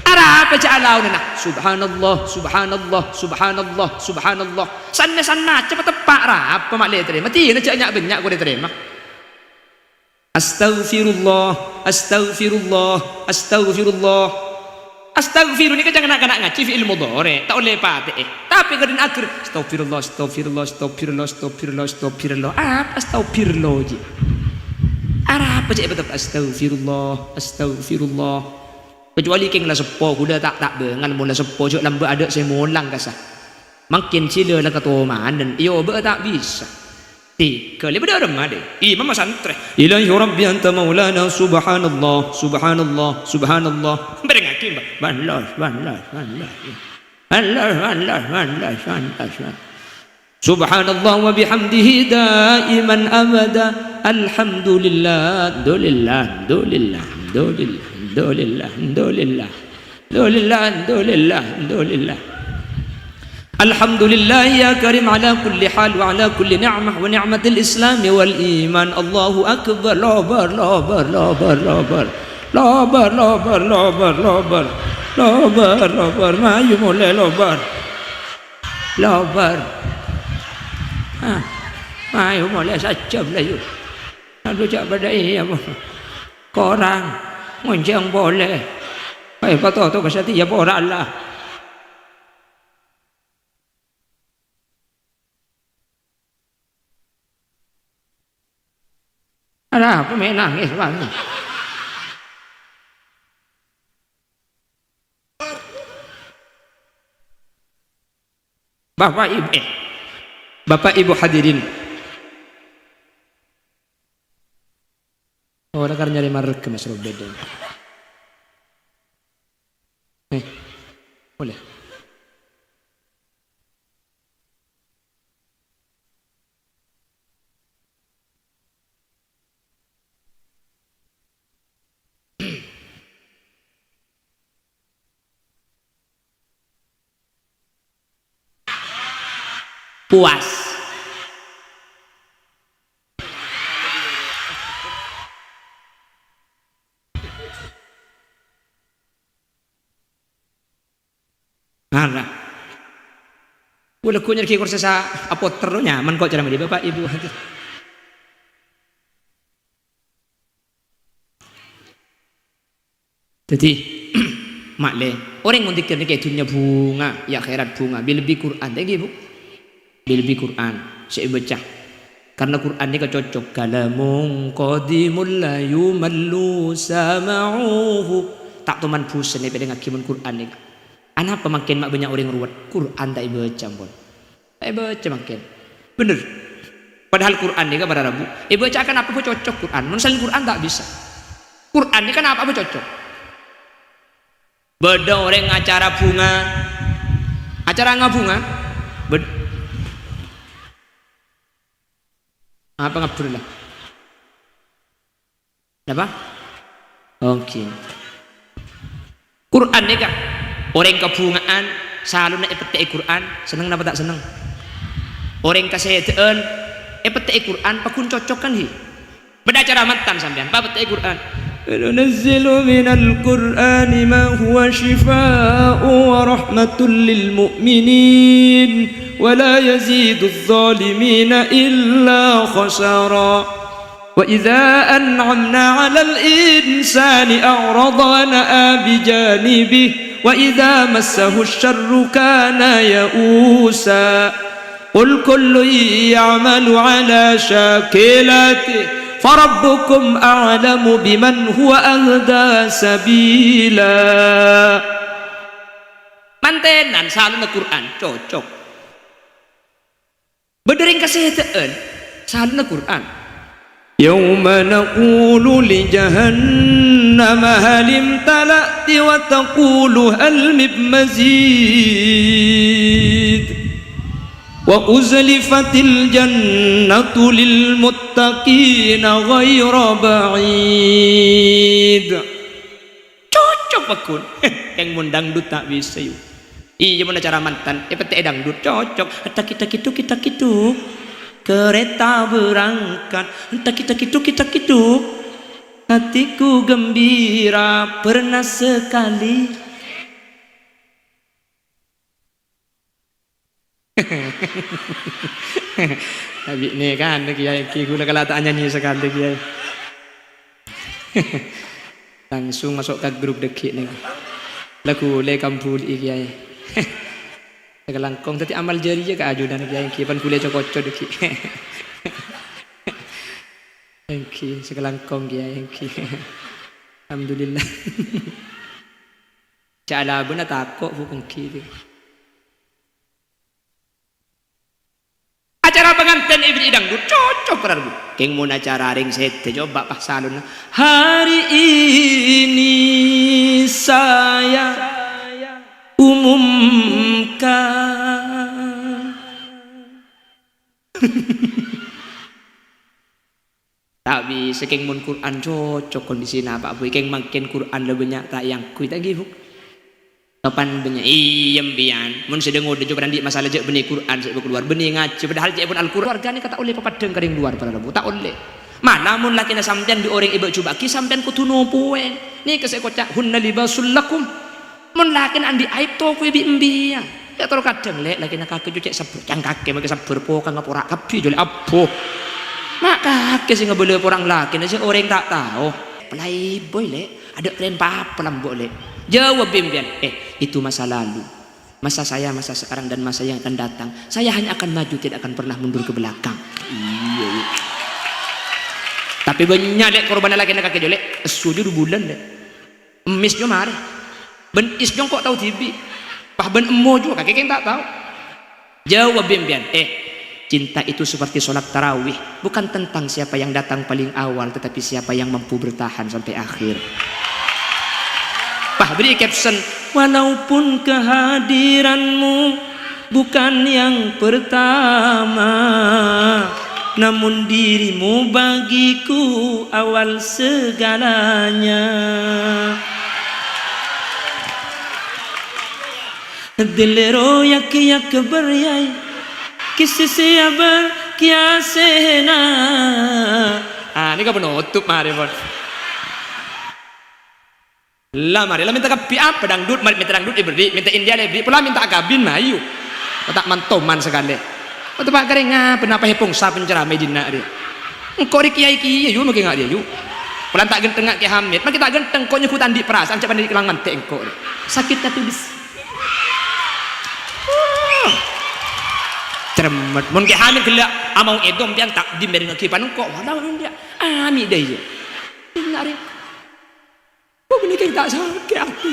Arapa jhâ' alaonana? Subhanallah, subhanallah, subhanallah, subhanallah. Sanna-sanna, ceppa teppa' arapa ma' lè tarèma? Dina jhâ' nya'-bânnya' korè tarèma. Astaghfirullah, astaghfirullah, astaghfirullah. Astaghfiru nèka ca'na na'-kana' ngajhi fi'il mudhari', ta' ollè patè'è. Tapè kadhâng aghâr, astaghfirullah, astaghfirullah, astaghfirullah, astaghfirullah, astaghfirullah. Apa astaghfirullah jiyâ? Arapa jiyâ èpatep astaghfirullah, astaghfirullah. Kecuali kèng la seppo, ghulâ ta', ta' bângal mon la seppo, jhâ' lambâ' adâ' sè molang kassa'. Mangkèn sila la katomanan, iyâ bâ' ta' bisa. Ti, ghâllu padâ remma, dhi. Imam ma santrè. Ilahi Rabbi anta maulana, subhanallah, subhanallah, subhanallah. Bârengngaghi, Mbah. Subhanallah, subhanallah, subhanallah. Subhanallah, subhanallah, subhanallah, subhanallah, subhanallah. Subhanallah wa bihamdihi daiman abada. Alhamdulillah, dulillah, dulillah, dulillah, dulillah, dulillah. Alhamdulillah, alhamdulillah, alhamdulillah. Alhamdulillah ya karim ala kulli hal wa ala kulli ni'mah wa ni'matil islami wal iman. Allahu akbar. Lobâr, lobâr, lobâr, lobâr. Lobâr, lobâr, lobâr, lobâr. Lobâr, lobâr, mayu molè lobâr. Lobâr. Ah, mayu molè sajjhâm la, yu. Aduh, jhâ' padâ iyâ, mon. Korang, ngonjhâng polè. Ayo, patoto ka satèya pora, Allah. Arapa mè' nangès, Bang? Bapak Ibu, eh, Bapak Ibu hadirin. Oh, la kar nyarè marghâ, Mas Robert. Eh, boleh. Puas. Ngara. Ghulâ ghu nyarè'aghi korsè sa apoter, nyaman ko' carana dhi, Bapak Ibu. Dhâddhi, ma'lè, orèng mon dzikir nèka è dhunnya bhunga, è akhèrat bhunga, bi-, lebbi Qur'an, ta' ènggi, Bu? Bi-, lebbi Qur'an sè èbâca. Karna Qur'an nèka cocok, "Kalamun qadimun la yumallu sama'uhu." Ta' toman bhusen èpèrèngngaghi mon Qur'an nèka. Anapa mangkèn ma' bânnya' orèng ruwet? Qur'an ta' èbâca, ampon. Ta' èbâca mangkèn. Bhender. Padahal Qur'an nèka para rabu, èbâca kan apa cocok Qur'an. Mon salaèn Qur'an ta' bisa. Qur'an nèka kan apa cocok. Bâdâ orèng acara bhunga. Acara ngabhunga. Bâd-, apa ngabbhur la? Napa? Oke. Qur'an nèka, orèng kabhunga'an, salona èpettè'è Qur'an, senneng napa ta' senneng? Orèng kasèdâ'ân, èpettè'è Qur'an, pagghun cocok kan, hi? Bâdâ acara mantan sampèyan, papettè'è Qur'an. Wa nunazzilu minal Qur'ani ma huwa syifa'un wa rahmatul lil mu'minin, wa la yaziduz zalimina illa khasara. Wa idza an'amna 'alal insani a'rada wa na'a bi janibih, wa idza massahu syarru kana ya'usa. Qul kullun ya'malu 'ala syakilatihi, farabbukum a'lamu biman huwa ahda sabila. Mantenan salona Qur'an, cocok. Bâdâ rèng kasèdâ'ân, salona Qur'an. Yauma naqulu li jahannama hal imtala'ti wa taqulu hal min mazid. Wa uzlifatil jannatu lil muttaqina ghaira ba'id. Cocok, pagghun. Kèng mon dangdut ta' bisa, yu. Iyâ, mon acara mantan, èpettè'è dangdut, cocok. Taki, taki, tuki, taki, tuk. Kereta berangkat. Taki, taki, tuki, taki, tuk. Hatiku gembira pernah sekali. Abinè kan, Kèyaè, ghi ghulâ kala ta' nyanyi sakalè, Kèyaè. Langsung maso' ka grup dâggi' nèng. La ghulâ èkambuli'i, Kèyaè. Sakalangkong dhâddhi amal jariyah ka ajunan, Kèyaè, èngghi, pan ghulâ co-koco dâggi'. Èngghi, sakalangkong, Kèyaè, èngghi. Alhamdulillah. Jhâ' alabâna tako', Bu, èngghi, dhi. Acara pangantèn èberri'i dangdut, cocok, para rabu. Kèng mon acara rèng sèdhâ, coba pas salonna. Hari ini saya umumkan. Ta' bisa, kèng mon Qur'an cocok kondisina, Pak Boy. Kèng mangkèn Qur'an la bânnya' ta' èangghuy, ta' èngghi, Bu? Kapan bânnya'? Iyâ, empèyan. Mon sè dâ-ngodâ jhâ' padâ andi' masalah jhâ' bânnè Qur'an sè èbâ kalowar, bânnè ngajhi. Padahal cè' pon Al-Qur'an. Keluargana kata' ollè papaddhâng ka rèng lowar, para rabu. Ta' ollè. Mala mon lakèna sampèyan bi' orèng èbâjubâ'aghi, sampèyan kodhu nopowè. Nèka sè èkoca', "Hunna libasul lakum." Mon lakèna andi' aib, tokowè bi' empèyan. Ya, toro' kadhâng, Lè', lakèna kakè jhâ' cè' sabbhâr. Cang kakè makè sabbhâr, pokangnga pora' kabbhi, jhâ' Lè', abbo. Ma' kakè sè ngabâlâ porang lakèna sè orèng ta' tao. Playboy, Lè'. Adâ' keren papa lambo', Lè'. Jawab bi' empèyan, "Eh, itu masa lalu. Masa saya, masa sekarang, dan masa yang akan datang. Saya hanya akan maju, tidak akan pernah mundur ke belakang." Iyâ, iyâ. Tapè bânnya', Lè', korbanna lakèna kakè jhâ', Lè'. Essu jhâ' dubulân, Lè'. Emmis jhâ' marè. Bân is jhâ' engko' tao dhibi'. Pas bân emmo jhâ' kakè kèng ta' tao. Jawab bi' empèyan, "Eh, cinta itu seperti sholat tarawih, bukan tentang siapa yang datang paling awal, tetapi siapa yang mampu bertahan sampai akhir." Pas bâri' caption, "Walaupun kehadiranmu bukan yang pertama, namun dirimu bagiku awal segalanya." Dellero yak-yak bârâi, kississa bâr kiyasèna. Ah, nèka penutup marè, pon. La, marè, la mènta kabbhi apa? Dangdut, marè mènta dangdut èbherri', mènta India la èbherri', pola mènta akabin, mayu. Ta' mantoman sakalè. Mata pa' karè ngapa, napa hepong sa penceramah è dinna' rè? Engko' rè kiyaè kèya, yu, makè nga' rè, yu. Pola ta' ghântengnga Kè Hamid, makè ta' ghânteng, ko' nyebbhut andi' perasaan, ca'na rè lang mantè engko'. Sakit hati bis. Cermet. Mon Kè Hamid ghellâ' amau èdom, pèyan takdim bhârengngaghi pan engko'. Wala, andi'. Ami' dâ' iyâ. Dinna' rè. Kok ghânèka ta' sakè' atè?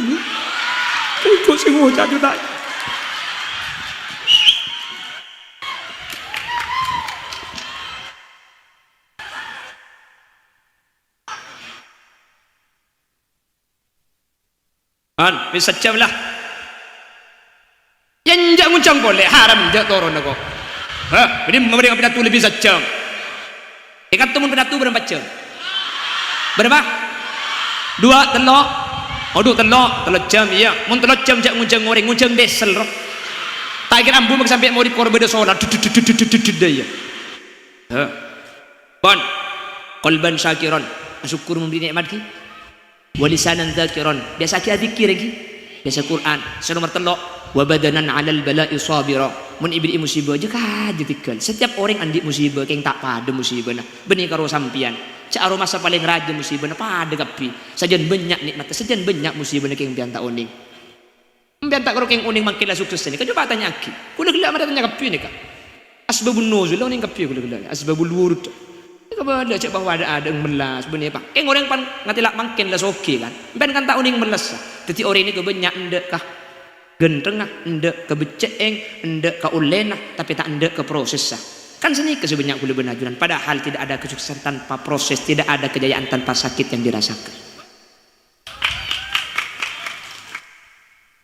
Engko' sè ngoca' jhâ' ta'. An, wis sajjhâm la. Yâ, enjâ' ngonjhâng polè, haram enjâ' toronna, ko'. Hah, bâdhi mabâdhi pidato lebbi sajjhâm. È kanto mon pidato bârâmpa jhâm? Bârâmpa? Duwâ', tello'? Adhu, tello', tello' jhâm, iyâ. Mon tello' jhâm jhâ' ngonjhâng orèng, ngonjhâng diesel, ro. Ta' kèra ambu makè sampè' morè kor bâdâ solar, dut, dut, dut, iyâ. Hah. Pon. Qalban syakiran, asokkor mon bâdhi nè'mat, ghi. Wa lisanan dzakiran, biyasa'aghi adzikir, èngghi. Biyasa Qur'an. Sè nomer tello', wa badanan 'alal bala'i shabira. Mon èberri'i musibah, jhâ' kajhâ tèghâl. Setiap orèng andi' musibah, kèng ta' padâ musibahna. Bânnè karo sampèyan. Jhâ' aromasa palèng rajâ musibahna, padâ kabbhi. Sajân bânnya' nè'matta, sajân bânnya' musibahna, kèng empèyan ta' onèng. Empèyan ta' karo kèng onèng mangkèn la sukses nèka. Coba tanya'aghi. Kaulâ ghellâ' marè tanya kabbhi nèka. Asbabun nuzul la onèng kabbhi kaulâ ghellâ'. Asbabul wurud. Nèka bâdâ cè' bahwa adâ'-adâ' mellas, bânnè, Pak. Kèng orèng pan ngatèla' mangkèn la soghi, kan. Empèyan kan ta' onèng mellas. Dhâddhi orèng nèka bânnya' endâ' ka ghânthengnga, endâ' ka beccè'èng, endâ' ka ollèna, tapè ta' endâ' ka prosessa. Kan sanèka sè bânnya' kaulâ bân ajunan. Padahal tidak ada kesuksesan tanpa proses, tidak ada kejayaan tanpa sakit yang dirasakan.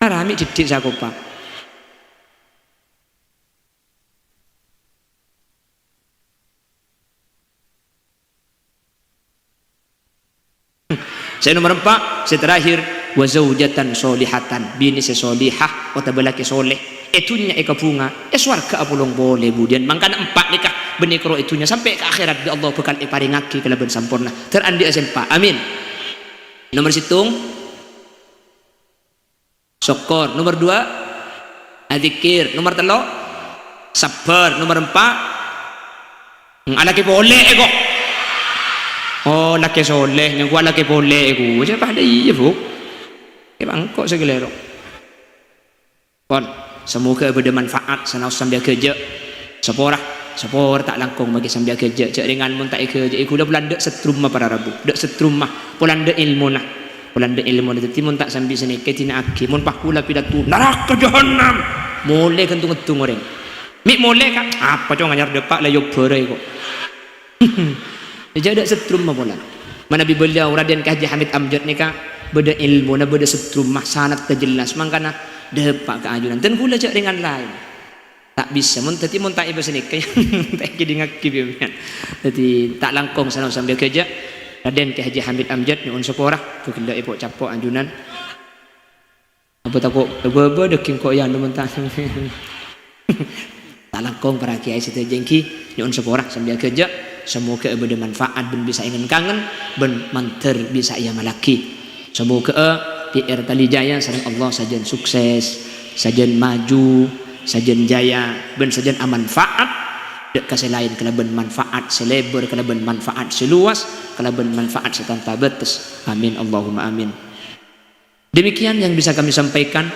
Arami didik sakopa. Sè nomer empa', sè terakhir, wa zaujatan sholihatan, binè sè sholihah otabâ lakè sholeh. È dhunnya èkabhunga, è sowarga apolong polè budiyân. Mangkana empa' nèka bânnè karo è dhunnya sampè' ka akhèrat bi' Allah bhâkal èparèngaghi kalabân samporna. Dâr andi'â sè empa'. Amin. Nomer sèttong, sokkor. Nomer duwâ', adzikir. Nomer tello', sabbhâr. Nomer empa', alakè polè, èko. Oh, lakè soleh, nyangkoa lakè polè, ghu. Jhâ' padâ iyâ, Bu. È, bâ' engko' sè kalèro. Pon, samoghâ bâdâ manfaat, sanaos sampè' aghâjâ'. Sapora, sapora ta' langkong maghi sampè' aghâjâ'. Jhâ' rèngan mon ta' èghâjâ'i, ghulâ polana dâ' settrumma para rabu. Dâ' settrumma, polana dâ' èlmona. Polana dâ' èlmona. Dhâddhi mon ta' sambi sanèka èdina'aghi, mon pas ghulâ pidato, "Naraka jahannam!" Molè ghântung-ghântung orèng. "Mè' molè, Ka'?" "Apa, Cong, anyar dâpa' la èobbhârâ, ko'." Jhâ' dâ' settrumma polana. Manabi beliau Raden Kè Haji Hamid Amjad nèka bâdâ èlmona, bâdâ settrumma, sanadda jellas, mangkana dâpa' ka ajunan. Dân ghulâ jhâ' rèngan laèn. Ta' bisa, mon dhâddhi mon ta' èpasanèka, ta' èkèdingngaghi bi' sampèyan. Dhâddhi ta' langkong sanaos sampè' aghâjâ'. Raden Kè Haji Hamid Amjad nyo'on sapora, bhâghellâ' èpo'-capo' ajunan. Apa tako' bâbâ dâging ko' ya, mon ta'. Ta' langkong para kiai sadhâjâ èngghi, nyo'on sapora sampè' aghâjâ', samoghâ bâdâ manfaat bân bisa èngen-kangen, bân mandhâr bisa èamallaghi. Samoghâ P R Tali Jaya sareng Allah sajân sukses, sajân maju, sajân jaya, bân sajân amanfaat dâ' ka sè laèn kalabân manfaat sè lèbâr, kalabân manfaat sè luas, kalabân manfaat sè tanpa bâtes. Amin, Allahumma amin. Demikian yang bisa kami sampaikan.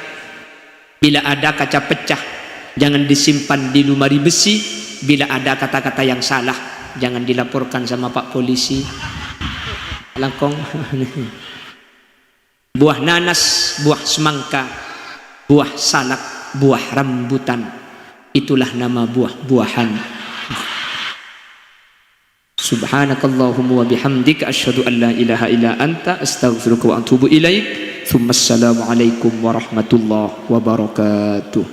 Bila ada kaca pecah, jangan disimpan di lemari besi. Bila ada kata-kata yang salah, jangan dilaporkan sama Pak Polisi. Langkong. Buah nanas, buah semangka, buah salak, buah rambutan. Itulah nama buah-buahan. Subhanakallahumma wa bihamdika, asyhadu an la ilaha illa anta, astaghfiruka wa atubu ilaik. Tsumma assalamu alaikum warahmatullahi wabarakatuh.